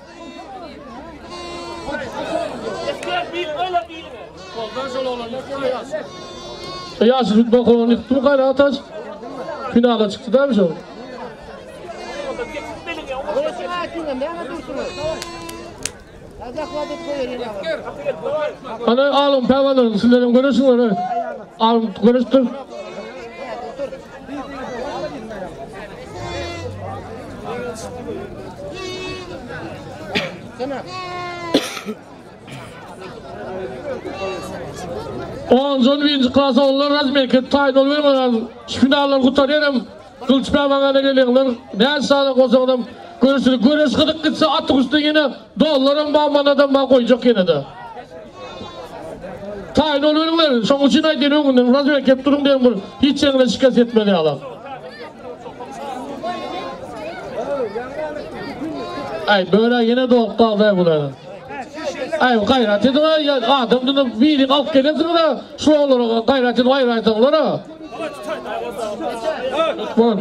Ýaşyl futbol klubuny ýykdymy Gaýrat Ataş? Finala çykdy dämi şol? Hany alym päwanlaryň sizlerem göreşiňler. Alym göreşdir. Onuncu, on birinji klas oglanlar razmerka taýyn bolubermän şu finallar gutarýar hem Gylyç päwangana gelýänler näçe sany bolsaňam göreşilik göreş gyzyk gitse atyň üstüne ýene dollaram bar manadam bar goýjak ýene-de. Taýyn boluberiňler şoň üçin aýdýan öňünden razmerka edip duruň diýen bir hiç ýeriňize şikes ýetmez ýaly. Aý böre ýene dolup galdy-aý bular. Aý gaýrat ediň-aý adam dünde birini alyp gelensiňiz-a şu oglanlara gaýrat edip aýraýsaňlar-a. Lütfen.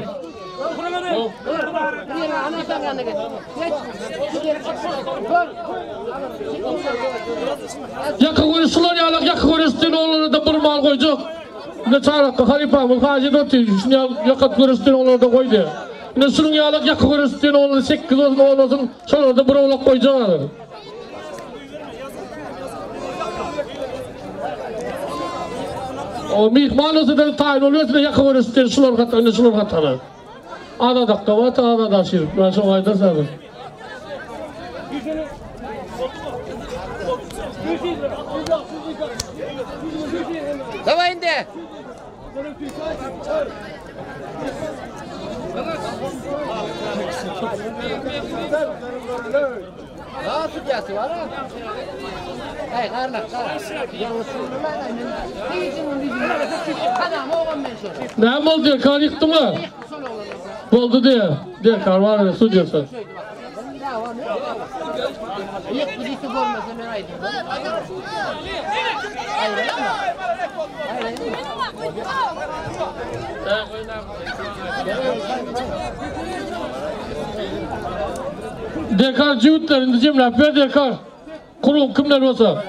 Ýaka görüş şular ýalak ýaka görüş diýen oglanlara da bir mal goýjak. Ine çarakka halypamyz Hajy otyr. Şuny ýaka görüş diýen oglanlara da goýdy. Ine şunuň ýalak ýaka görüş diýen oglanlara 8 bolsun 10 bolsun şolarda bir owlak goýjak hazir. O myhman bolsa da taýyn bolýar, ýaka görüş diýen şular gatany, ine şular gatany. Azadakda bar, Azat Aşyrow. Ben şoňa aýdarsan. Daway indi. Näme boldy Derkar ýykdyňmy? Boldy diýe. Derkar bar ene sudýasy. Derkar jübütler indi jemläp ber Derkar. Kuruň kimler bolsa.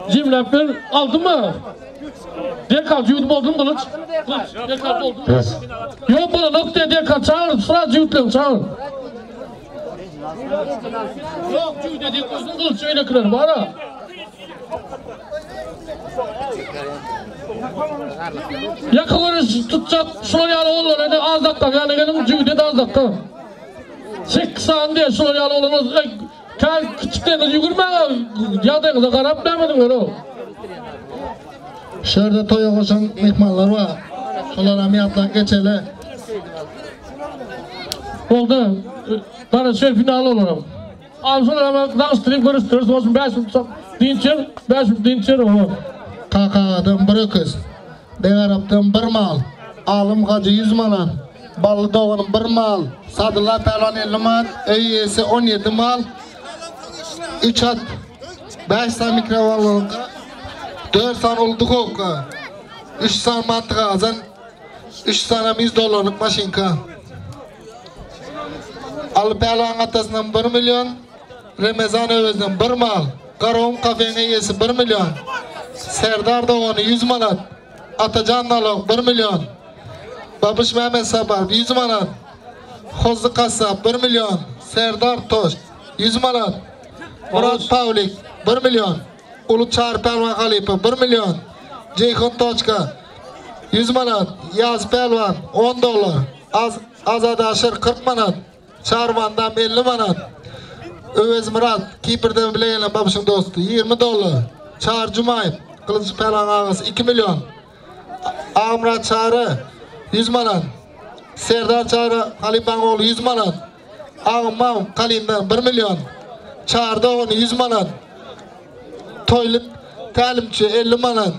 Jemläp ber. Aldyňmy? Derkar jübüt boldumy Gylyç? Gylyç Derkar boldumy? Ýok bolanok diýe Derkar çagyr, sıra jübütlerini çagyr. Ýok jübüde diýip goýsun Gylyç öýlekiler bara. Ýaka görüş tutjak şular ýaly oglanlar ene az dakga ýaly geliň jübüde de az dakga. 8 sany diýe şular ýaly oglanlar Tä kiçikden ýügürmäň ýagdaýyňyza garap nämediňler o. Şu ýerde toýa goşan myhmanlar bar. Şolaram ýatlap geçeli. Boldy. Garaşýar final olaram. Al şolaram daňyşdyryp görüşdiris olsun 5 minut soň dynç ýer, 5 minut dynç ýer o. Kakagadan bir öküz, Begarapdan bir mal, Alym hajy 100 manat, Bally doganym bir mal, Sadylla pälwan 50 manat, öý eýesi 17 mal, 3 at, 5 sany mikrowolnowka, 4 sany uly duhowka, 3 sany manty gazan, 3 sany 100 dollarlyk maşynka. Aly pälwanyň atasyndan 1 million, Remezan Öwezden 1 mal, Garagum kafeň eýesi 1 million, Serdar dogany 100 manat. Atajan Nalok 1 million. Babuş Mehmet Saparow 100 manat. Hozzy Kassap 1 million. Serdar Toş 100 manat. Murat Pawlik 1 million. Uly Çary Pälwan halypa 1 million. Jeýhun Toçka 100 manat. Ýaz Pälwan 10 dollar. Az Azat Aşyr 40 manat. Çary Wandam 50 manat. Öwezmyrat, Kiprden bile gelen Babuşyň dosty, 20 dollar. Çary Jumaýew, Gylyç Pälwan agasy 2 million. Agmyrat Çary 100 manat. Serdar Çary halypaň ogly 100 manat. Agmaw Kalyndan 1 million. Çary dogany 100 manat. Toýly tälimçi 50 manat.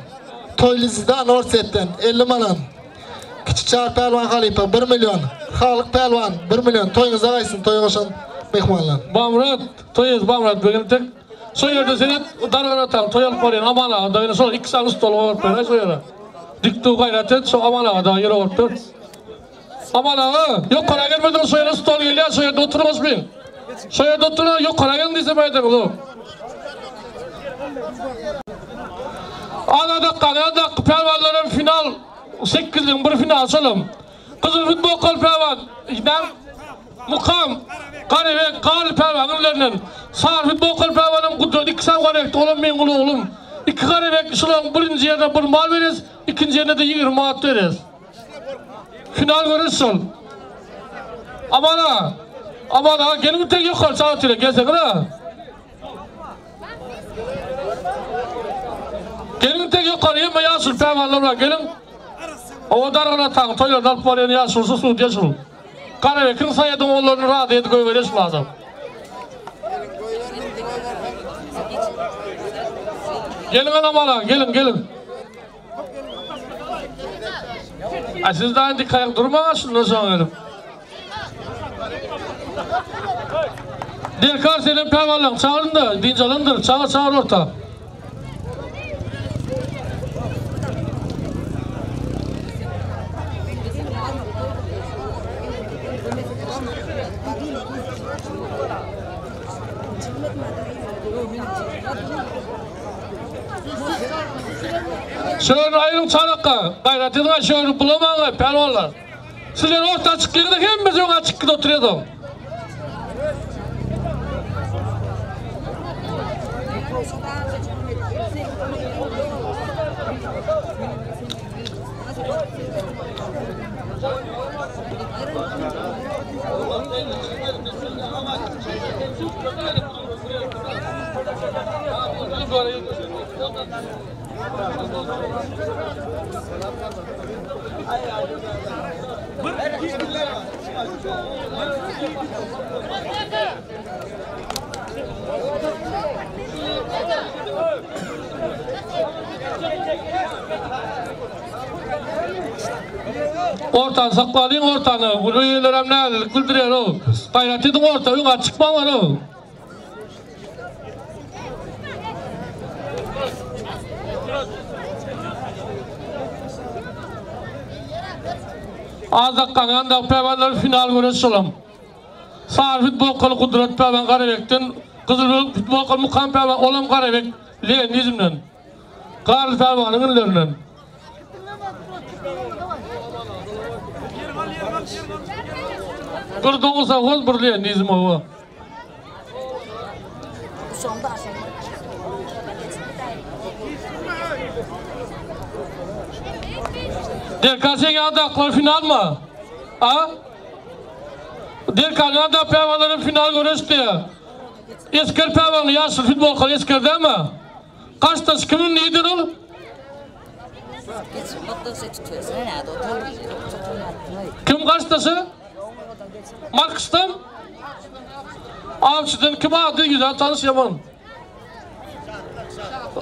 Toýly Zidan Orsýetden 50 manat. Kiçi Çary Pälwan halypa 1 million. Halyk Pälwan 1 million. Toýuňyza gaýtsyn toýa goşan myhmanlar. Bamyrat, toý ýezi Bamyrat begim tek şo ýerde seret dargan ataň toý alyp barýan Aman aga dagyna şol iki sany stol goýup ber şo ýere. Dik dur gaýrat et şo Aman aga dagy ýere goýup ber. Aman aga ýokara gelmediň şo ýere stol gelýär şo ýerde oturmaşmyň. Şo ýerde otur ýokara geliň diýsem aýdaňyzok. Ana dakgany pälwanlaram final sekizligiň bir final şolam. Gyzyl futbolkaly pälwan Ýa Mukam Garybek Garly pälwanyň ellerinden. Sary futbolkaly pälwanam Gudrat iki sany Garybekdi olam meň uly oglum. Iki Garybek şularyň birinji ýerine bir mal berýäs, ikinji ýerine-de 20 manat berýäs. Final göreş şol. Aman aga. Aman aga geliň tek ýokary çagyr gelseňiz-ä. Geliň tek ýokary hemme ýaşuly pälwanlar bar geliň. Owa dargan ataň toýlaryny alyp barýan ýaşulusy sudýa şul. Garabekiň saýadyň ogullaryny razy edip goýberýär şul adam. Geliň anam ala geliň geliň. A siz daha indi kaýak durmaň şundan soň gelip. Derkar senem pälwanlaryňy çagyryn-da, dynç alandyr, çagyr, çagyr orta. Şöyle aýryň çarakka, gaýrat ediň, şöyle bulamaň, pälwanlar. Sizler orta çykýaňda hemmesi öňe çykyp oturýar. Ortany saklalyň ortany. Bu öýlerem nälik bildirýär o. Gaýrat ediň orta öňe çykmaň o. Azak gandan pälwanlar final göreş şolam. Sary futbolkaly Kudret pälwan Garabekden, gyzyl futbolkaly Mukam pälwan olam Garabek Leninizmden. Garly pälwanyň ellerinden. Bir doğursa hol bir Leninizm o. Derkar sen ýadaklar final mı? A? Derkar ýada pälwanlaryň final göreşdi. Esker pälwany ýaşyl futbolkaly Esker dämi? Kaçtaş kimin lider ol? Kim kaçtaşı? Marks'tan? Avçıdan kim adı güzel tanış yaman.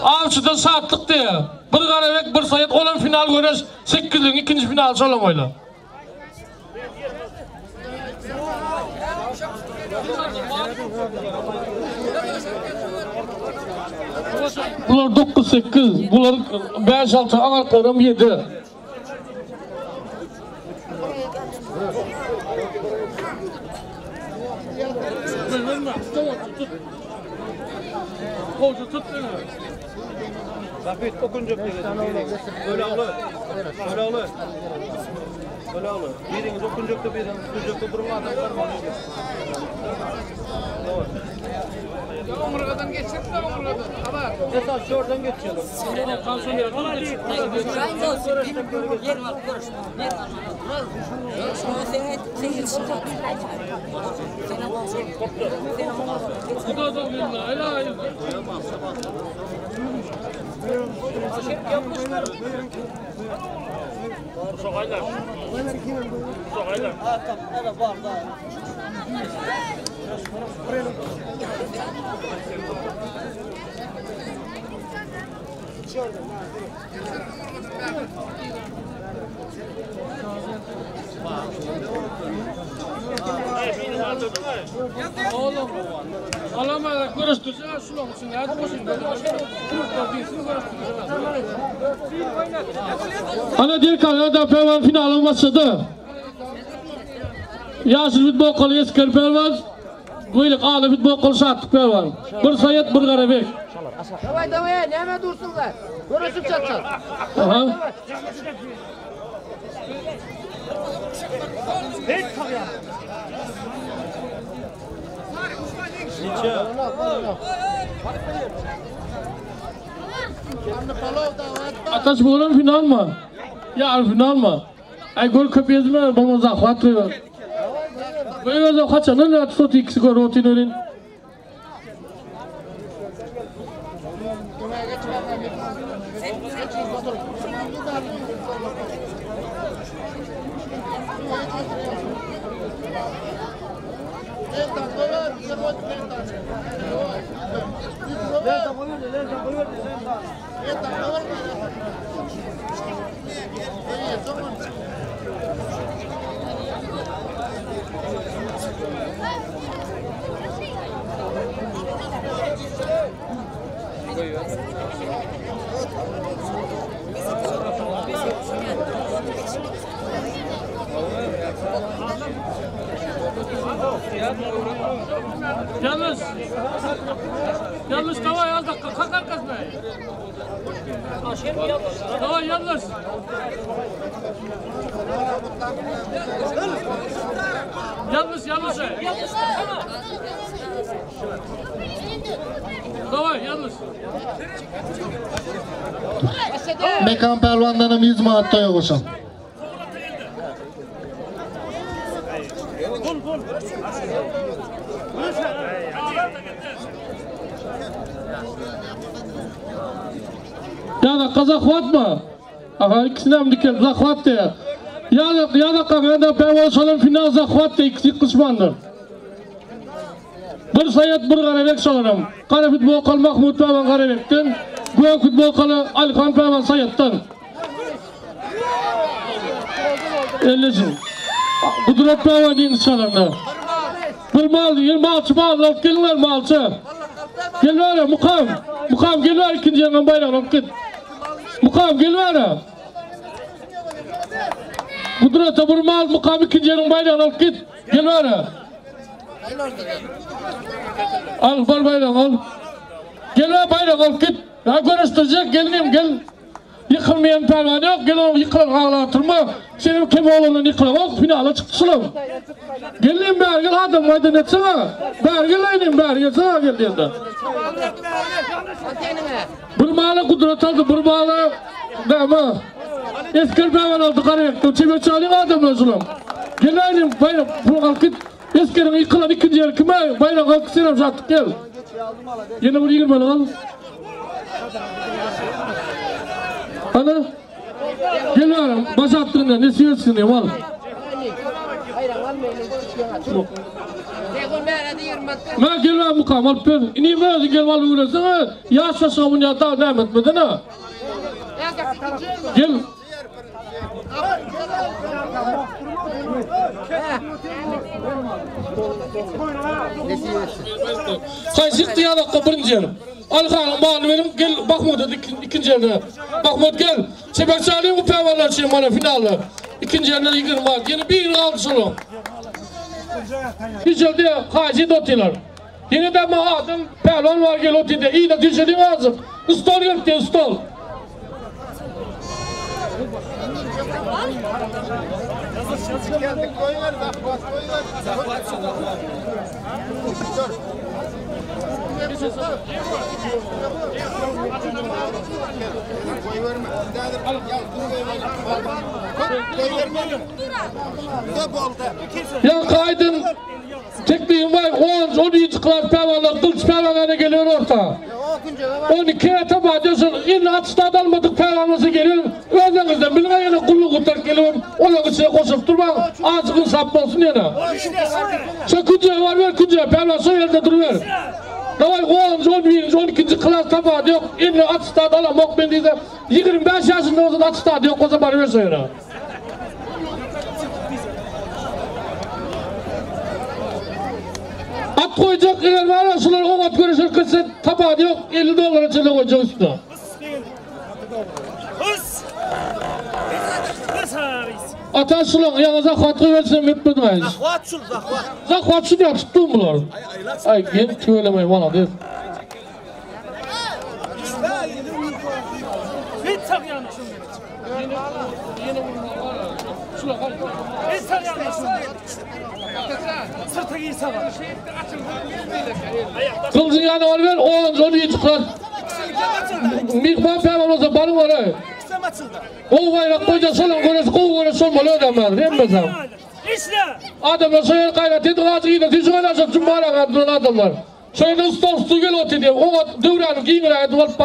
Avçıdan saatlık diye. Bir garabek bir sayet olan final göreş 8'in ikinci final şolam oyla. Bular 9-8, bular 5-6, aňarklarym 7. Tut beni. Öyle Öyle oğlu. Biriniz okunacak biriniz okunacak durum adam var. Omurgadan geçirip de omurgadan. Ama Esas şuradan geçiyorlar. Oğlum, alamaya görüştürsene şunu için. Hadi boşun. Ana Dirkan da Pervan finalın başladı. Yaşıl futbol kolu esker Pervan. Gıylık ağlı futbol kolu şattık Pervan. Bir Sayet bir Garabek. Davay davay näme dursunlar? Görüşüp çatçal. Aha. Ataş bolan final mı? Ya final mı? Ay gol köp ezme, baba zahvat koyuyor. Koyuyor da kaçanın ne tut ikisi gol rotinerin. Yalnız. Yalnız davay az dakika kalk arkasına. Davay yalnız. Yalnız yalnız. Davay yalnız. Mekan pälwandanam 100 manat toýa goşan. Ya da kazak mı? Aha ikisini hem dikel zahvat diye. Ya da ya da kanka da şalım final zahvat diye ikisi kısmandır. Bir sayat bir garabek şalırım. Kara futbol kal Mahmut Pavan Garabek'ten. Gök futbol kalı Alkan Pavan Sayat'tan. Ellesin. Kudret Pavan deyin şalırdı. Bir mal, 26 mal, alıp gelinler malçı. Gel ver mukam. Mukam gel ver ikinci yandan bayrağı alıp git. Mukam gel ver. Kudret bir mal, mukam ikinci yandan bayrağı alıp git. Gel ver. Al var bayrağı al. Gel ver bayrağı alıp git. Ya görüştürecek gelinim gel. Yıkılmayan pervane yok. Gel onu yıkılan ağlatırma. Senin kim oğlunun yıkılan yok. Finale çıktı şulam. Gelin beri gel adam maydan etsene. Beri gel inim beri gelsene gel diye. Bir malı kudret aldı, bir malı dama. Eski pervan aldı karayakta. Çevir çalın adamlar şulam. Gel inim bayrak pul kalk git. Eskinin yıkılan ikinci yer kime? Bayrak kalk selam sattık gel. Yine bir 20 al. Ana. Gel oğlum, baş attığında ne siyorsun diyorum al. Ma gel ver mukam al per. İneyim özü gel al uğrasana. Yaş yaşamın yatağı devam etmedin ha. Gel. Qaysi ihtiyar birinci yerim. Alxanın bağını verin, gel Mahmut ikinci yerine. Mahmut gel. Çeberçi alayım bu pervanlar şey bana finalle. İkinci yerine 20 var. Yine bir yıl aldı şunu. Hiç öyle hacı dotiler. Yine de ma adam pervan var gel otide. İyi de düşelim lazım. Stol yok diye stol. Ýaňky aýdyn teklibim bar, onunjy, on birinji klas pälwanlar Gylyç pälwan geliyor orta. 12 etap aýdýarsyň, indi attestat almadyk pälwan bolsa geliň, özleriňizden biliň ýene gulluk gutaryp gelibem, olaryň içine goşulyp durmaň, azajyk ynsap bolsun ýene. Şo künjege baryber, künjege pälwan şo ýerde duruber. Daway onunjy, on birinji, on ikinji klas tapawudy ýok, indi attestat alamok men diýse, 25 ýaşynda bolsa-da attestaty ýok bolsa baryber şo ýere. At goýjak eger bar şular oňat göreşer ketse tapady ýok 50 dollara çenli goýjak üstüne. Ata şular ýaňy zahwat goýberseň etmedim aý. Zahwat şul zahwat. Zahwat şul ýapyp dur bular. Aý gel tüwelemeý malades. Gylyjyň ýanyna baryber, onunjy, on birinji klas. Myhman pälwan bolsa baryň ora. Gowy baýrak goýjak şolaň göresi gowy göresi bolmaly özem häzir hemmesem. Adamlar şo ýeri gaýrat ediň azajyk yza süýşüň ene şo jumalaň duran adamlar. Şo ýerde stol stul gelip otyr diýip, oňa döwrany giňräk edip alyp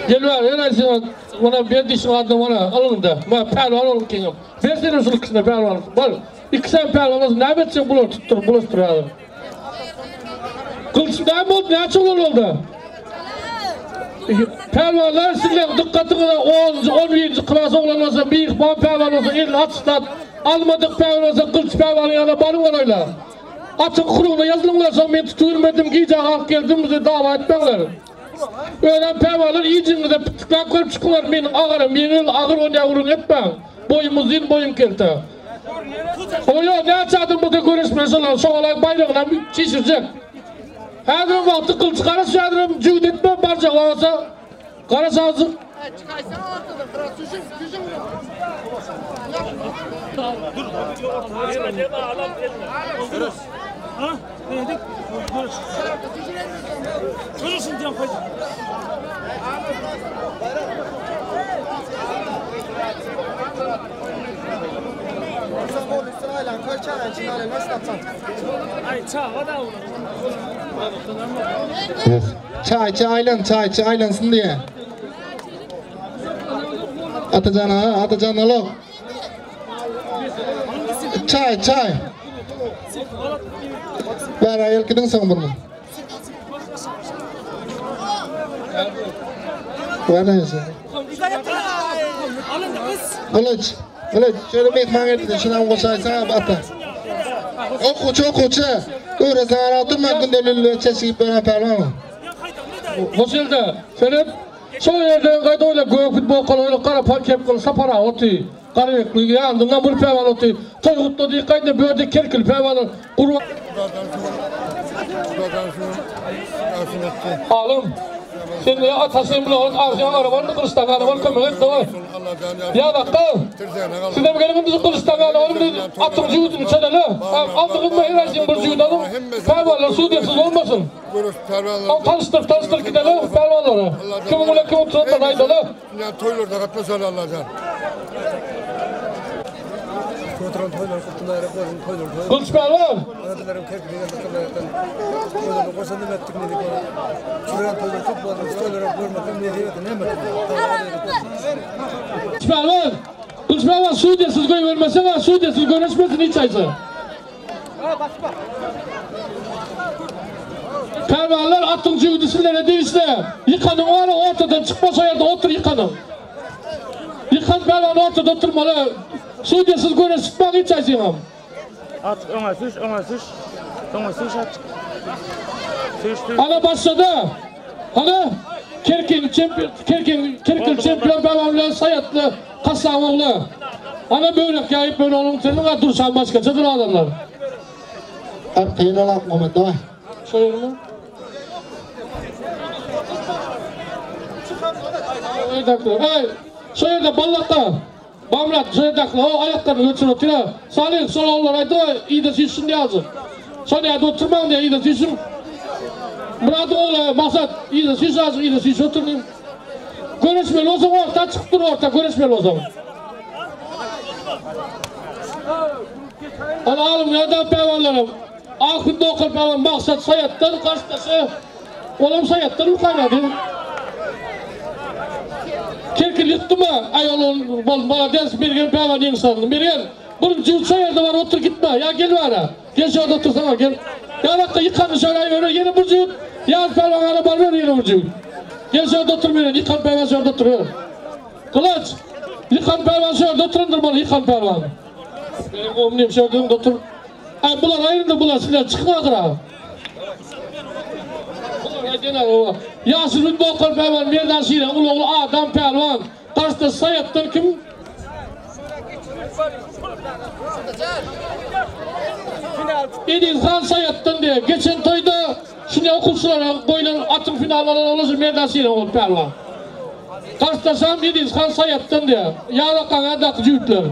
Gel bäri, gel aýsyn, mana ber dişiň adyna mana, alyň-da. Ma pälwan boluň kiňim. Bersene şul ikisine pälwan. Bar. Ikisem pälwan bolsa näme etjek bulary tutduryp bulaşdyryp häzir. Gylyç näme boldy näçe oglan boldy? Pälwanlar sizleň dykgatyňyza onunjy on birinji klas oglan bolsa myhman pälwan bolsa elini atystat almadyk pälwan bolsa Gylyç pälwanyň ýanyna baryň olayla. Atyň kurugyna ýazylyňlar soň men tutubilmedim gijä galyp geldim bize dawa etmäňler. Özem pälwanlar ijiňize pitikläp görüp çykyňlar meniň agarym ýeňil agyr onýa gürrüň etmäň. Boýum uzyn boýum kelte. Oýa näçe adam bolsa göreşmeli şolar şoňalaý baýragynam çişirjek. Häzirem wagty gylç garaş häzirem jüwdi etme barjak bolsa garaş azjyk. Çaýçy aýlan, çaýçy aýlansyn diýýär. Atajan aga, Atajan alo. Çaý, çaý. Bära gelip soň burnu. Gylyç, gylyç, şöyle mehman geldi, şuna goşaýsaň ata. Okuwçy, okuwçy. Öwretsen ara durma gündelilli çeşip beren pälwan. Hoş elde. Seret. Şo ýerden gaýda oýla gök futbolkaly oýla gara kepkaly Sapar aga oty. Garabekli ýandyndan bir pälwan oty. Toý gutlady gaýda börde kerkili pälwan Gurban Alym. Sen ya atasy bilen ol arşan araban Gylyçdan araban kömek et daway. Ya dakka. Sizem gelin bizi Gylyçdan araban biz atyň jüwdüni çelele. Aldygyň her aýsyn bir jüwd alyň. Pälwanlar suw diýsiz olmasyn. Al tanışdyr tanışdyr gideli pälwanlary. Kimiň bilen kimiň tutandan aýdaly. Toýlarda gatnaşaly Allajan. Gylyç pälwan. Gylyç pälwan. Gylyç pälwan sudýasyz goýbermeseň ha sudýasyz göreşmesin hiç haýsy. Pälwanlar atyň jüwdi sizlere degişli. Ýykanyň bar ortadan çykma şo ýerde otur ýykanyň. Ýykan pälwan ortada oturmaly. Sudýasyz göreşip bak hiç haýsyňam. At öňe süş, öňe süş. Öňe süş at. Süş, süş. Ana başlady. Hany? Kerkiň çempion Kerkiň Kerkil çempion pälwan bilen Saýatly Kasap ogly. Ana böwrek ýaýyp böyle onuň seniň durşam başgaçadyr adamlar. Arkaýyn alak Muhammet dawaý. Şo ýermi? Eý, şo ýerde ballakda. Bamyrat şo ýerde o aýaklaryny göçürip otyr. Salyh şol ogullara aýdyň, yza süýşsün diý azjyk. Şol ýerde oturmaň diý, yza süýşüň. Myradyň ogly Maksat, yza süýş azjyk, yza süýşüp otur diý. Göreşmeli bolsaň orta çykyp dur orta göreşmeli bolsaň. Ol alym ýa-da pälwanlaram. Ahun dokar pälwan Maksat Saýatdan garşydaşy olam Saýatdan ukaýnady. Kerkil ýykdymy? Aý ol ol bol malades Mergen pälwan ýeňiş gazandy. Mergen bir jübüt şo ýerde bar otur gitme ýa gel bäre. Gel şu ýerde otursana gel. Ýa bakda ýykanyny şöyle aýyber ýene bir jübüt Ýaz pälwan ara bar ber ýene bir jübüt. Gel şu ýerde otur Mergen ýykan pälwan şu ýerde otur. Gylyç ýykan pälwan şu ýerde oturandyr bol ýykan pälwan. Meniň gowum şu ýerde öňde otur. Aý bular aýrynda bular sizler çykyň ahyra. Bular aýdýan owa. Ýaşyl futbolkaly pälwan Merdan Şirin uly ogly Adam pälwan. Garşydaş Saýatdan kim? Edilhan Saýatdan diýe. Geçen toýda şuny okuwçylara goýlan atyň finalyny alan oglan şu Merdan Şirin ogly pälwan. Garşydaşam Edilhan Saýatdan diýe. Ýalakaňadaky jübütler.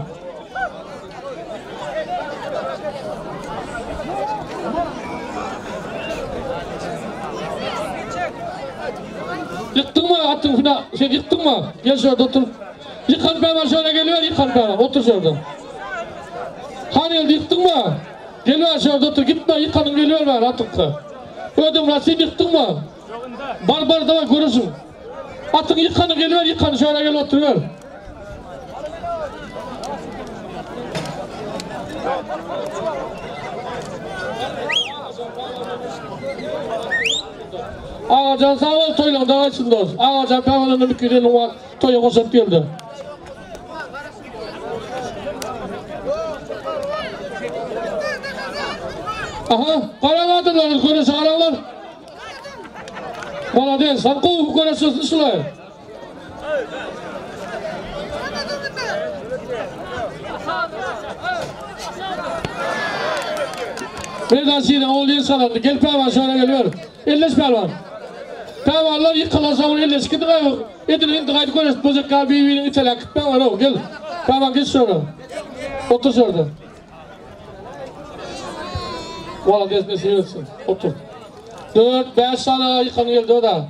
Ýykdyňmy atyň hüna? Sen ýykdyňmy? Gel şu ýerde otur. Ýykan pälwan şöyle geliber, ýykan pälwan. Otur şu ýerde. Han geldi ýykdyňmy? Geliber şu ýerde otur. Gitme, ýykanyň geliber bäri atyňky. Ödemrat sen ýykdyňmy? Bar bar daway görüşiň. Atyň ýykany geliber, ýykany şöyle gel oturyber. Agajan sag bol toýlaňda gaýtsyn dos. Agajan pälwandan 250 manat toýa goşup geldi. Aha, garaň adamlar, göreşe garaňlar. Молодец, sen gowy göreşiyorsun şulay. Merdan Şirin oğul ýer çalandy. Gel pälwan şöyle geliyor. Elleş pälwan. Pälwanlar ýykylansoň ol elleşip gidip edil indi gaýdyp göreşip boljak ýaly bir-birini iteläp gitmäň bar gel. Pälwan geç şöyle. Otur şurada. Molades nesip etsin. Otur. 4 5 sany ýykan geldi o da.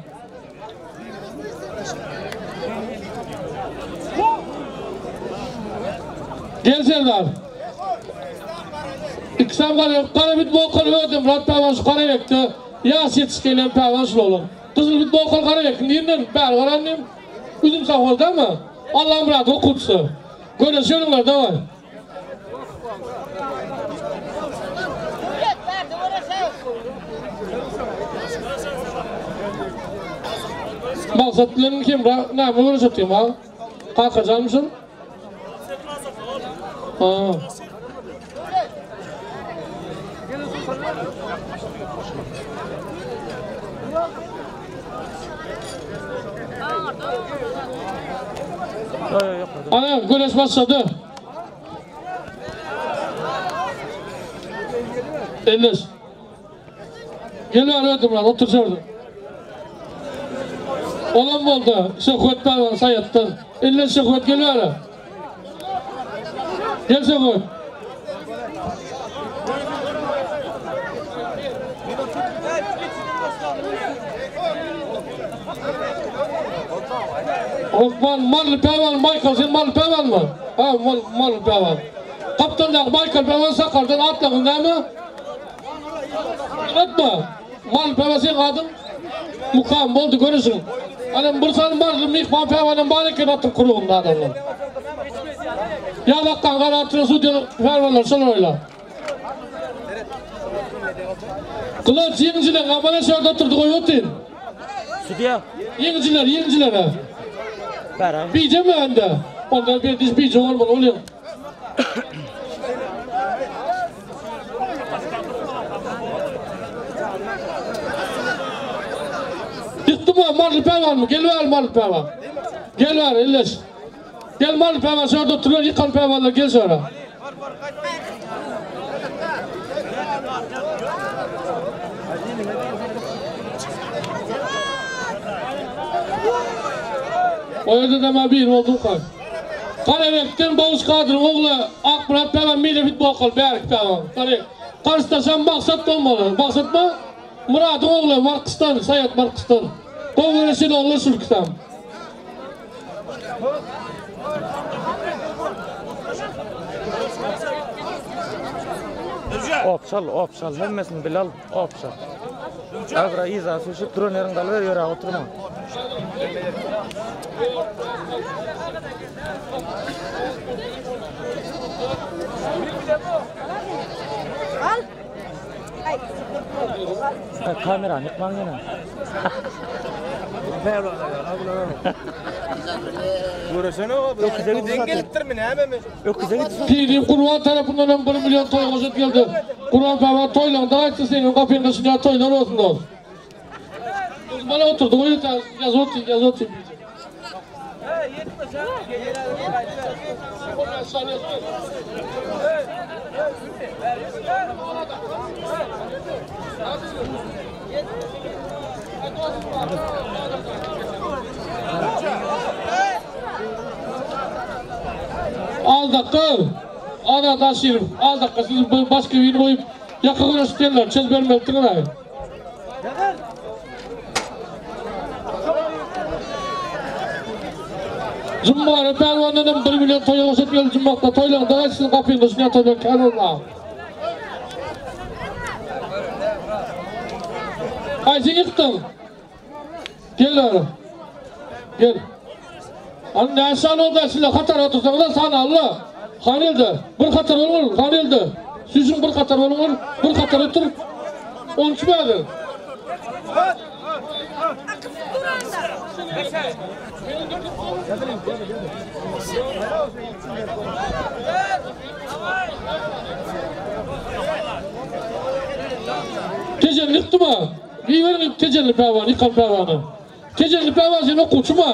Gel Serdar. İkisem gara, gara bit bokal ödüm, Murat pälwan şu gara ekdi. Ýaş ýetiş gelen pälwan şul oğlum. Gyzyl bit bokal gara ekdi. Nirden bäri garan diýim. Üzüm sahwaldamy? Allamyrat okuwçysy. Göreşeňler daway. Maksat bilen kim näme göreşetdim ha? Kakajanmyşyn? Ha. Ana göreş başladı. Elleş. Gel ödüm lan otur şurada. Olan oldu. Şöhret pälwan Saýatdan. Elleş Şöhret gel bäri. Gel Şöhret. Osman Marly pälwan Michael sen Marly pälwanmy? Ha Marly pälwan. Kaptandaky Michael pälwan Sakardan atlagyň näme? Atma. Marly pälwan seň adyň? Mukam boldy görüşiň. Anam bir sany Marly myhman pälwanam bar eken atyň kurugynda adamlar. Ýa bakgan gara atyna sudýa pälwanlar şolar oýla. Gylyç ýeňijiler amana şu ýerde oturdy goýup otyryn. Sudýa. Ýeňijiler, ýeňijilere. Bara. Bije mi ende? Ondan bir diş bije olmaly bolýar. Ýykdy. Ýykdymy Marly pälwanmy? Gel bäri Marly pälwan. Gel bäri illeş. Gel Marly pälwan şu ýerde oturyber ýykan pälwanlar gel şu ýere. O ýerde de men bir boldum kay. Garabekden Bawuş Kadyryň ogly Akmyrat pälwan mele futbolkaly bärki pälwan. Gary garşydaşam Maksat bolmaly. Maksatmy? Myradyň ogly Markysdan, Saýat Markysdan. Gowy göreşen oglan şul ikisem. Opşal, opşal, hemmesini bil al, opşal. Agra yza süşüp duran ýeriňde alyber, ýöräp oturma. Kamerany ýykmaň ýene. Göresene o. Öküze gidip Deň gelipdirmi nämemi? Öküze gidip Piri Gurban tarapyndan hem 1 milyon toý goşup geldi. Gurban baba toýlaňda gaýtsa seniň gapyňda şunýa toýlar bolsun dost. Bana oturdu, o ýerde ýazyp otyr, ýazyp otyr. Az dakika, Azat Aşyrow, az dakika siz başga birini goýup ýaka göreşip geldiler, çöz bermelidiňiz aý. Jummara pälwandan hem 1 milyon toýa goşup geldi Jummakda toýlaňda gaýtsyn gapyňda şunýa toýlar kän bolma. Haýsy ýykdyň? Gel ara. Gel. An näşan oldu şile hatar otursaňlar sanalla. Hanildi. Bir hatar bolun, hanildi. Süzün bir hatar bolun, bir hatar otur. 13 bädir. Tejen ýykdymy? Giýberiň tejenli pälwany, ýykan pälwany. Tejenli pälwan sen okuwçymy?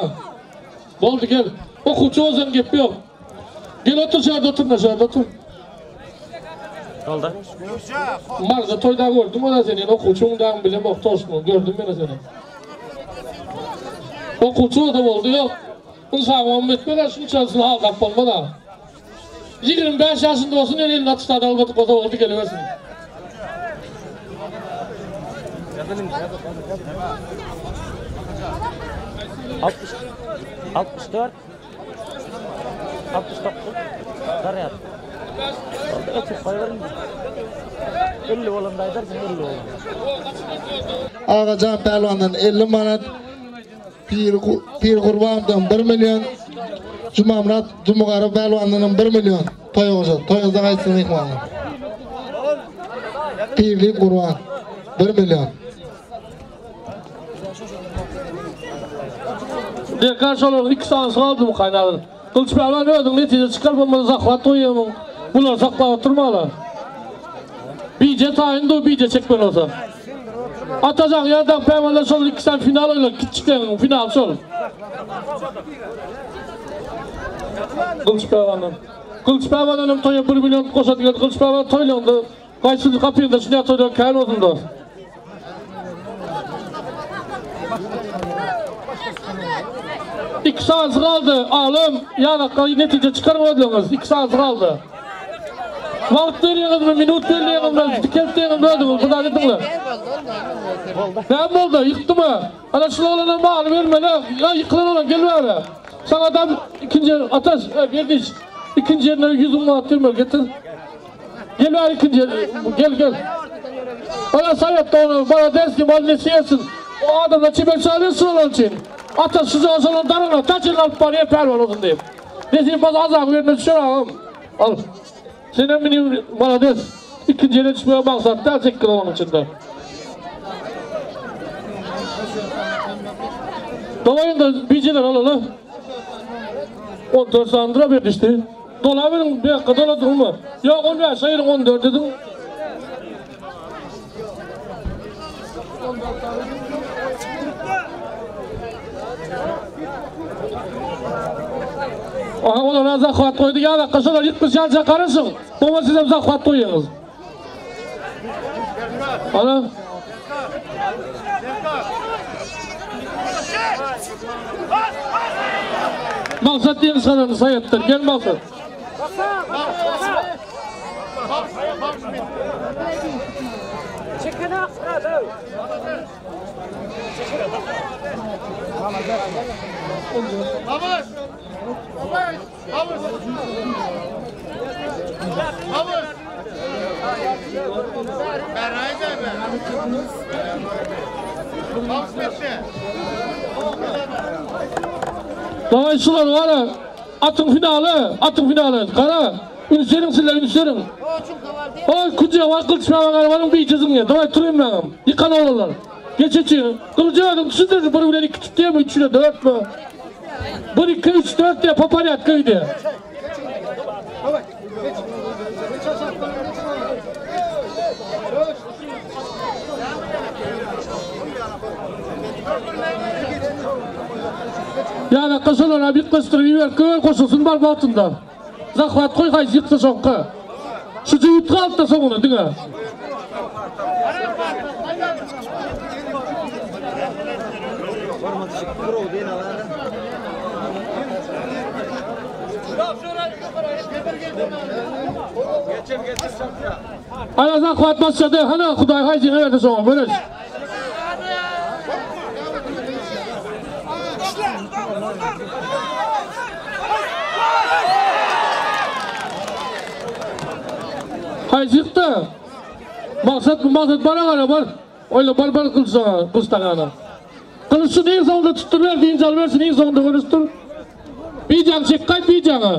Boldy gel. Okuwçy bolsaň gep ýok. Gel otur şu ýerde otur, şu ýerde otur. Boldy. Marda toýda gördüm o da seni. Okuwçyň dagyň bilemok toşmy. Gördüm men seni. Okuwçy da boldy ýok. Ynsabam etmez, şunçasyny aldap bolmaz ha. 25 ýaşynda bolsun, elinde atysada almadyk bolsa boldy gelibersin. 64 69 Garýar. Boldy, ötüp goýberin. 50 bolanda aýdarsyň 50 bolanda. Agajan pälwandan 50 manat, Pir, Pir Gurbandan 1 milyon, Jumamyrat Jumagara pälwandan 1 milyon. Toý goşa, toýuňyzda gaýtsyn myhmanlar. Pirli Gurban 1 milyon. Derkar şolaryň iki sanysy galdy bu kaýnagyň. Gylyç pälwan özüň netije çykar bolmasa zahwat goýýamyň. Bulary saklap oturmaly. Bije taýyn dur bije çekmeli bolsa. Atajan ýa-da pälwanlar şol iki sany final oýnar kiçikleriň finaly şol. Gylyç pälwandan. Gylyç pälwandan hem toýa 1 milyon goşa diýen Gylyç pälwan toýlanda gaýtsyn gapyňda şunýa toýlar kän bolsun dost. Iki sanysy galdy. Alym, ýanakga netije çykaryň özleriňiz. Iki sanysy galdy. Wagt berýäňizmi, minut berýäňizmi, dikeltýäňizmi özüňiz, bu zat ediňler. Näme boldy? Ýykdymy? Ana şul oglana maly bermeli. Ýa ýykylan oglan gel bäri. Saňa adam ikinji ataş, e, Berdiş. Ikinji ýerine 100 müň manat bermeli getir. Gel bäri ikinji ýer, gel gel. Bana saýat onu, bana dersin, bana nesiýetsin. O adamlar çeper çalýar şolar üçin. Ata şu şolar darana taç elini alyp barýar pälwan olsun diýip. Nesip bolsa azaby ýerine düşer agam. Al. Senem meni malades. Ikinji ýere düşmege maksat däl 8 onuň içinde. Dolaýyn da bijeler alaly. 14 sandyra bir düşdi. Dolaberiň bir dakika doladyňmy? Ýok 15 aýryň 14 ediň. Aha olara zahwat goýdy. Ýazakka şolar ýykmyş ýaljak garaşyň. Oňa sizem zahwat goýuňyz. Ana. Maksat diýen şalandy saýatdan. Gel Maksat. Daway şular wara atyň finaly, atyň finaly. Gara, üns beriň sizler, üns beriň. Oý, künje wagt gylyç baba garabanyň bijeziň ýa. Daway turayım meňem. Ýykan oglanlar. Geç içi. Gylyjy özüň düşündir, bir bilen iki tutýarmy, üç ile dörtmi? Bir, iki, üç, dört diýe po porýadka gidýär. Ýa-da şolara bir ýyklaşdyryp iberip goýber goşulsyn bar wagtynda. Zahwat goý haýsy ýyksa şoňky. Şu jübüt galypdyr soňuna diňe. Ana zahwat başlady. Hana Hudaý haýsyny berdi şoňa göreş. Haýsy ýykdy? Maksat bu maksat bara gara bar. Oýla bar bar kylsa, kylstagana. Gylyçy iň soňunda tutduryber, dynç alybersin iň soňunda görüşdir. Bijaň çek gaýt bijaňa.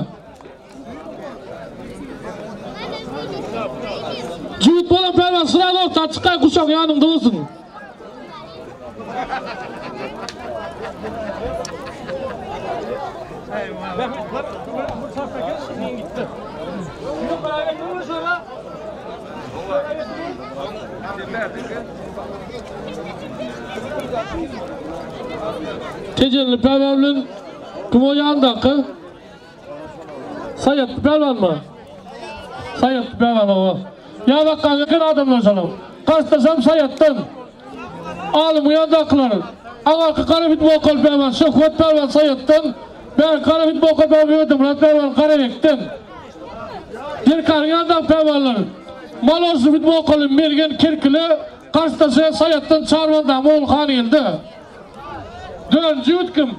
Jübüt bolan pälwan sraz orta çykaý guşaň ýanyňda bolsun. Tejenli pälwan bilen kim o ýandaky? Saýatly pälwanmy? Saýatly pälwan owa. Ýa bakgan eken adamlar şonuň. Garşydaşam Saýatdan. Alymyň ýandakylar. Aňarky gara futbolkaly pälwan Şöhrat pälwan Saýatdan. Bärki gara futbolkaly pälwan Ödemyrat pälwan Garabekden. Derkaryň ýanyndaky pälwanlar. Maloşly futbolkaly Mergen Kerkili garşydaşy Saýatdan Çarwandam ogly Hangeldi. Dördünji ýurt kim?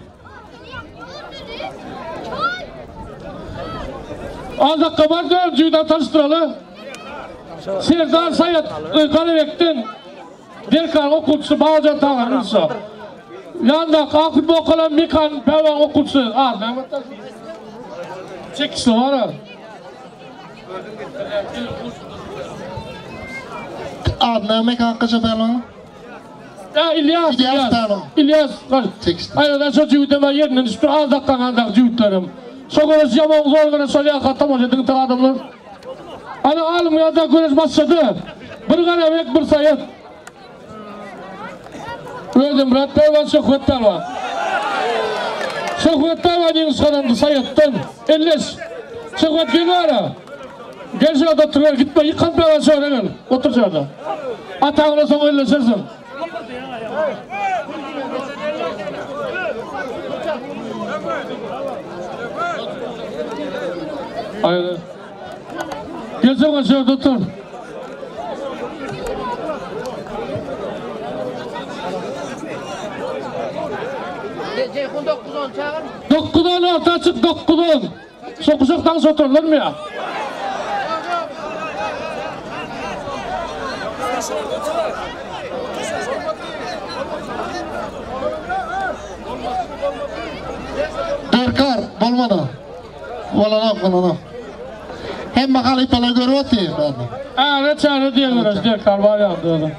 Azakka bar dördünji tanyşdyraly. Serdar Saýat Garabekden Derkar okuwçysy Babajan Tagan Ülsa. Ýandaky ak futbolkalan Mekan Pälwan okuwçysy. Ady näme? Çekişli bar. Ady näme Mekan Kaça Pälwan? Ya İlyas, İlyas, İlyas, Aýradan şo jübütem bar ýerinden düşüpdir, az dakgaň andaky jübütlerim. Şo göreş ýaman zor göreş şol ýaka tomaşa ediň ta adamlar. Ana alym ýada göreş başlady. Bir Garabek, bir Saýat. Ödemyrat pälwan, Şöhret pälwan. Şöhret pälwan ýeňiş gazandy Saýatdan. Elleş. Şöhret gel bäri. Gel şu ýerde oturyber, gitme, ýykan pälwan şu ýere gel. Otur şu ýerde. Ataňla soň elleşersiň. Aýry. Gelsene şu ýerde otur. Ceyhun 9-10 çağır. 9-10 orta çık 9-10. Sokuşak dans otururlar mı ya? Derkar bolmady. Bolanok bolanok. Hemme halypalar görüp otyr bärde. Äre çäre diýen görüş derkar bar ýa-da.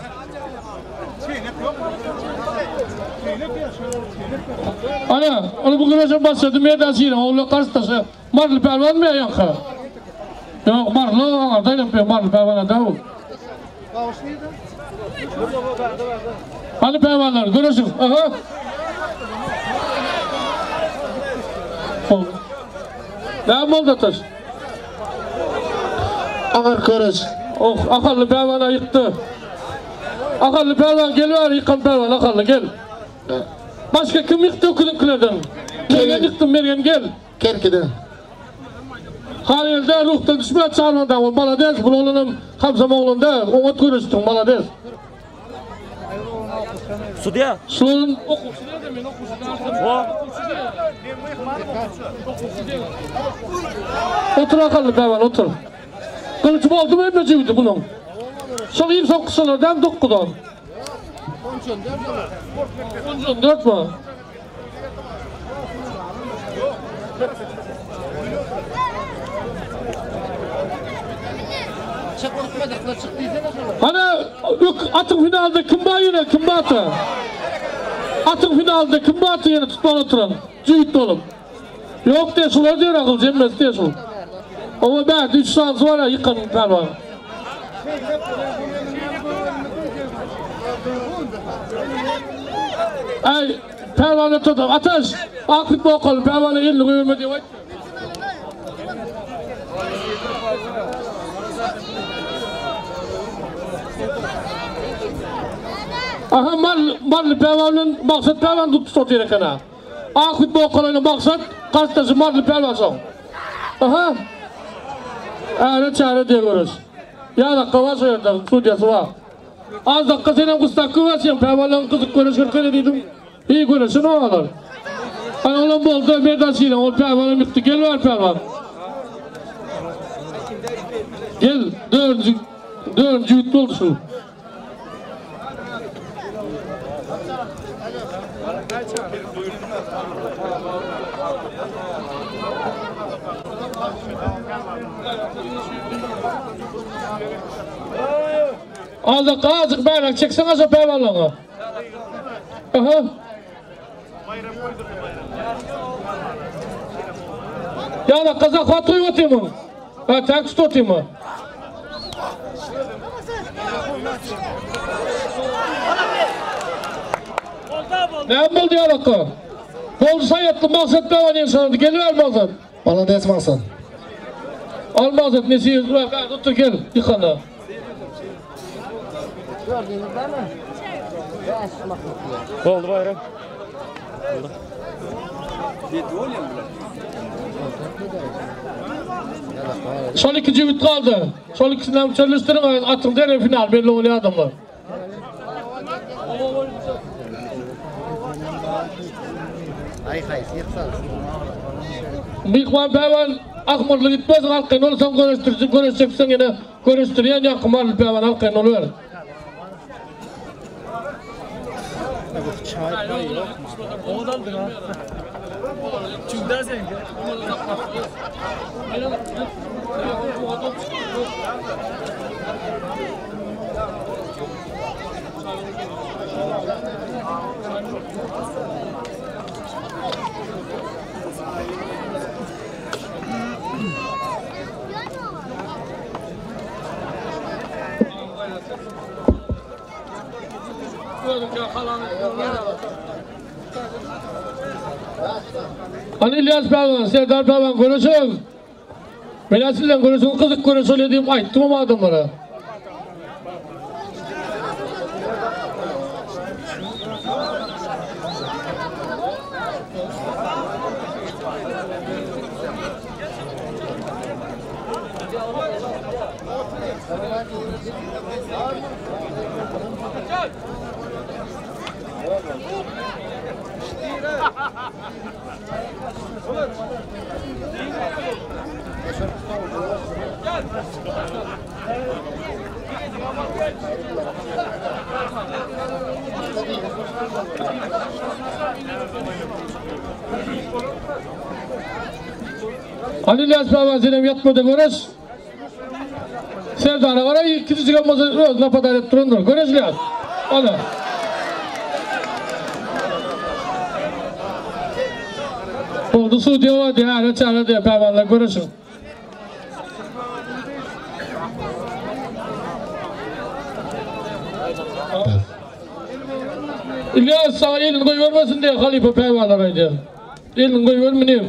Ana, ony bu güreşe başlady Merdan Şiriň ogly garşydaşy Marly Pälwanmy ýa ýaňky? Ýok, Marly aňarda aýlanyp ýör, Marly Pälwan da ol. Hany pälwanlar, göreşiň. Aha. Näme boldy Ataş? Agyr göreş. Oh, Ahally pälwana ýykdy. Ahally pälwan gel bäri ýykan pälwan Ahally gel. Başga kim ýykdy öküziňkilerden? Mergen ýykdy, Mergen gel. Kerkiden. Halyl-da ruhdan düşme çarwanda ol malades bul oglanam hamsam oglan däl oňat göreşdiň malades. Sudýa. Şularyn okuwçy dälde men okuwçy däldim. Otur akylly pälwan otur. Gylyç boldumy hemme jübüdi bunuň. Şol iň soňky şolar däl dokuzam. 14 mi? Hany ök atyň finalda kim bar ýene kim barsa? Atyň finalda kim barsa ýene tutman oturan jübüt bolup. Ýok diýe şular diýer akyl jemmesi diýe şul. Owa bärde 3 sanysy bar ýykan pälwan. Aý pälwana tutup ataş akyp bokaly pälwana elini goýberme diýip aýtdy. Aha mal mally pälwan bilen Maksat pälwan tutuşyp otyr eken ha. Ak futbol okalyny Maksat garşydaşy Mally pälwan soň. Aha. Äre çäre diýe göreş. Ýa dakga bar şo ýerde sudýasy bar. Az dakga senem gysdakgy bar sen pälwanlaryň gyzyk göreş görkezdi diýdim. Iyi göreşen olar. Ay olam boldy Merdan şirin ol pälwanam ýykdy gel bar pälwan. Gel dördünji dördünji ýük boldy şu. Azak azık bayrak çeksene şu pälwanlaryňa. Aha. Ýa-da gazak hat goýup otyrmyň? Ha, täk tut otyrmy? Näme boldy ýalaka? Boldy saýatly Maksat baba diýen şonda geliber Maksat. Malades Maksat. Al Maksat nesi otur gel ýykana. Boldy Bayram. Şol iki jübüt galdy. Şol ikisinden çözleşdiriň, atyň derrew final belli bolýar adamlar. Myhman pälwan ahmyrly gitmez, arkaýyn ol soň göreşdirjek, göreşjekseň ýene göreşdirýän ýaňky Marly pälwan arkaýyn boluber. Hany İlyas pälwan, Serdar pälwan göreşiň. Men sizden göreşiň gyzyk göreş bolýar diýip aýtdym ama adamlara. Hany İlyas pälwan senem ýatmada göreş. Serdara gara ikinji çykan bolsa özüne padar edip durandyr. Göreş İlyas. Ana. Boldy sudýa bar diýe, äre çäre diýe pälwanlar göreşiň. İlyas saňa elini goýbermesin diýe halypa pälwanlar aýdýar. Elini goýberme diýip.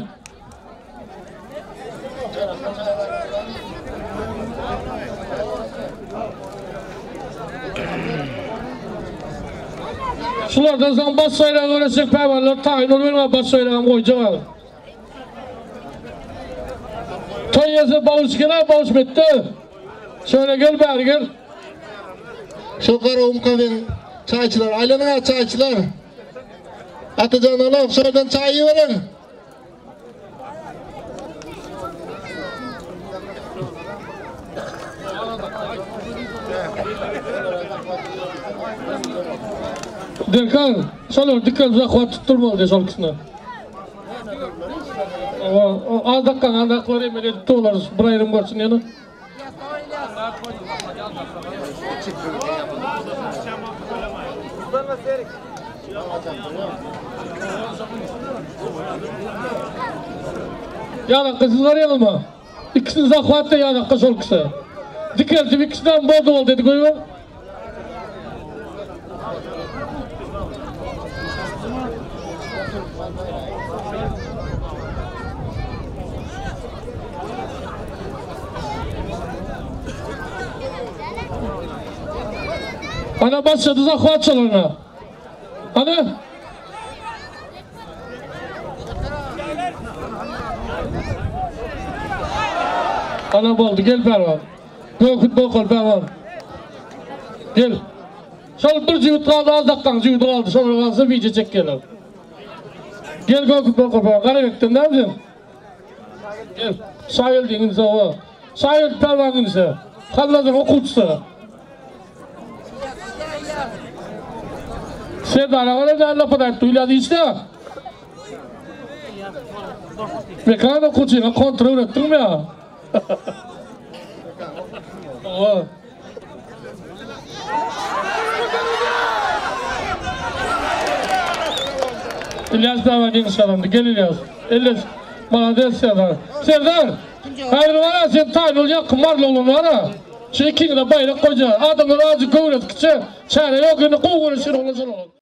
Şulardan soň baş baýragy göreşjek pälwanlar taýyn bolup meniň baş baýragym goýjak az. Toý ýese bawyş gel bawyş betdi. Şöyle gel bäri gel. Şu Garagum kafeň çaýçylar, aýlanyň-a çaýçylar. Atajan Alow, şolardan çaý iberiň. Derkan, şolar dikel zahwat tutdurmaly diýe şol ikisine. Az dakgan, az dakgalar emel edip dolar, bir aýrym görsün ýene. Ýalakka siz barýaňyzmy? Ikisini zahwatda ýalakka şol ikisi. Dikeltip ikisinden boldy boldy dedi goýber. Ana başlady zahwat çalana. Ana. Ana boldy gel pälwan. Göküt bokal pälwan. Gel. Şol bir jübüt galdy az dakgaň jübüdi galdy. Şolar galsa wideo çekýärler. Gel Göküt bokal pälwan. Garabekden näme sen? Gel. Şageldiň inisi owa. Şageldi pälwanyň inisi. Halladyň okuwçysy. Serdar aga da lapa aýtdy, Ylýas işde. Mekan okuwçyňa kontra öwretdiňmi ýa? Owa. Ylýas baba ýeňiş gazandy. Gel Ylýas. Ylýas. Malades Serdar. Serdar! Häzir bar-a sen taýyn ol ýakyn barly oglan bar-a. Şu ikiňize baýrak goýjak. Adamlar azjyk göwresi kiçi. Çäre ýok indi gowy göreşýän oglan şol oglan.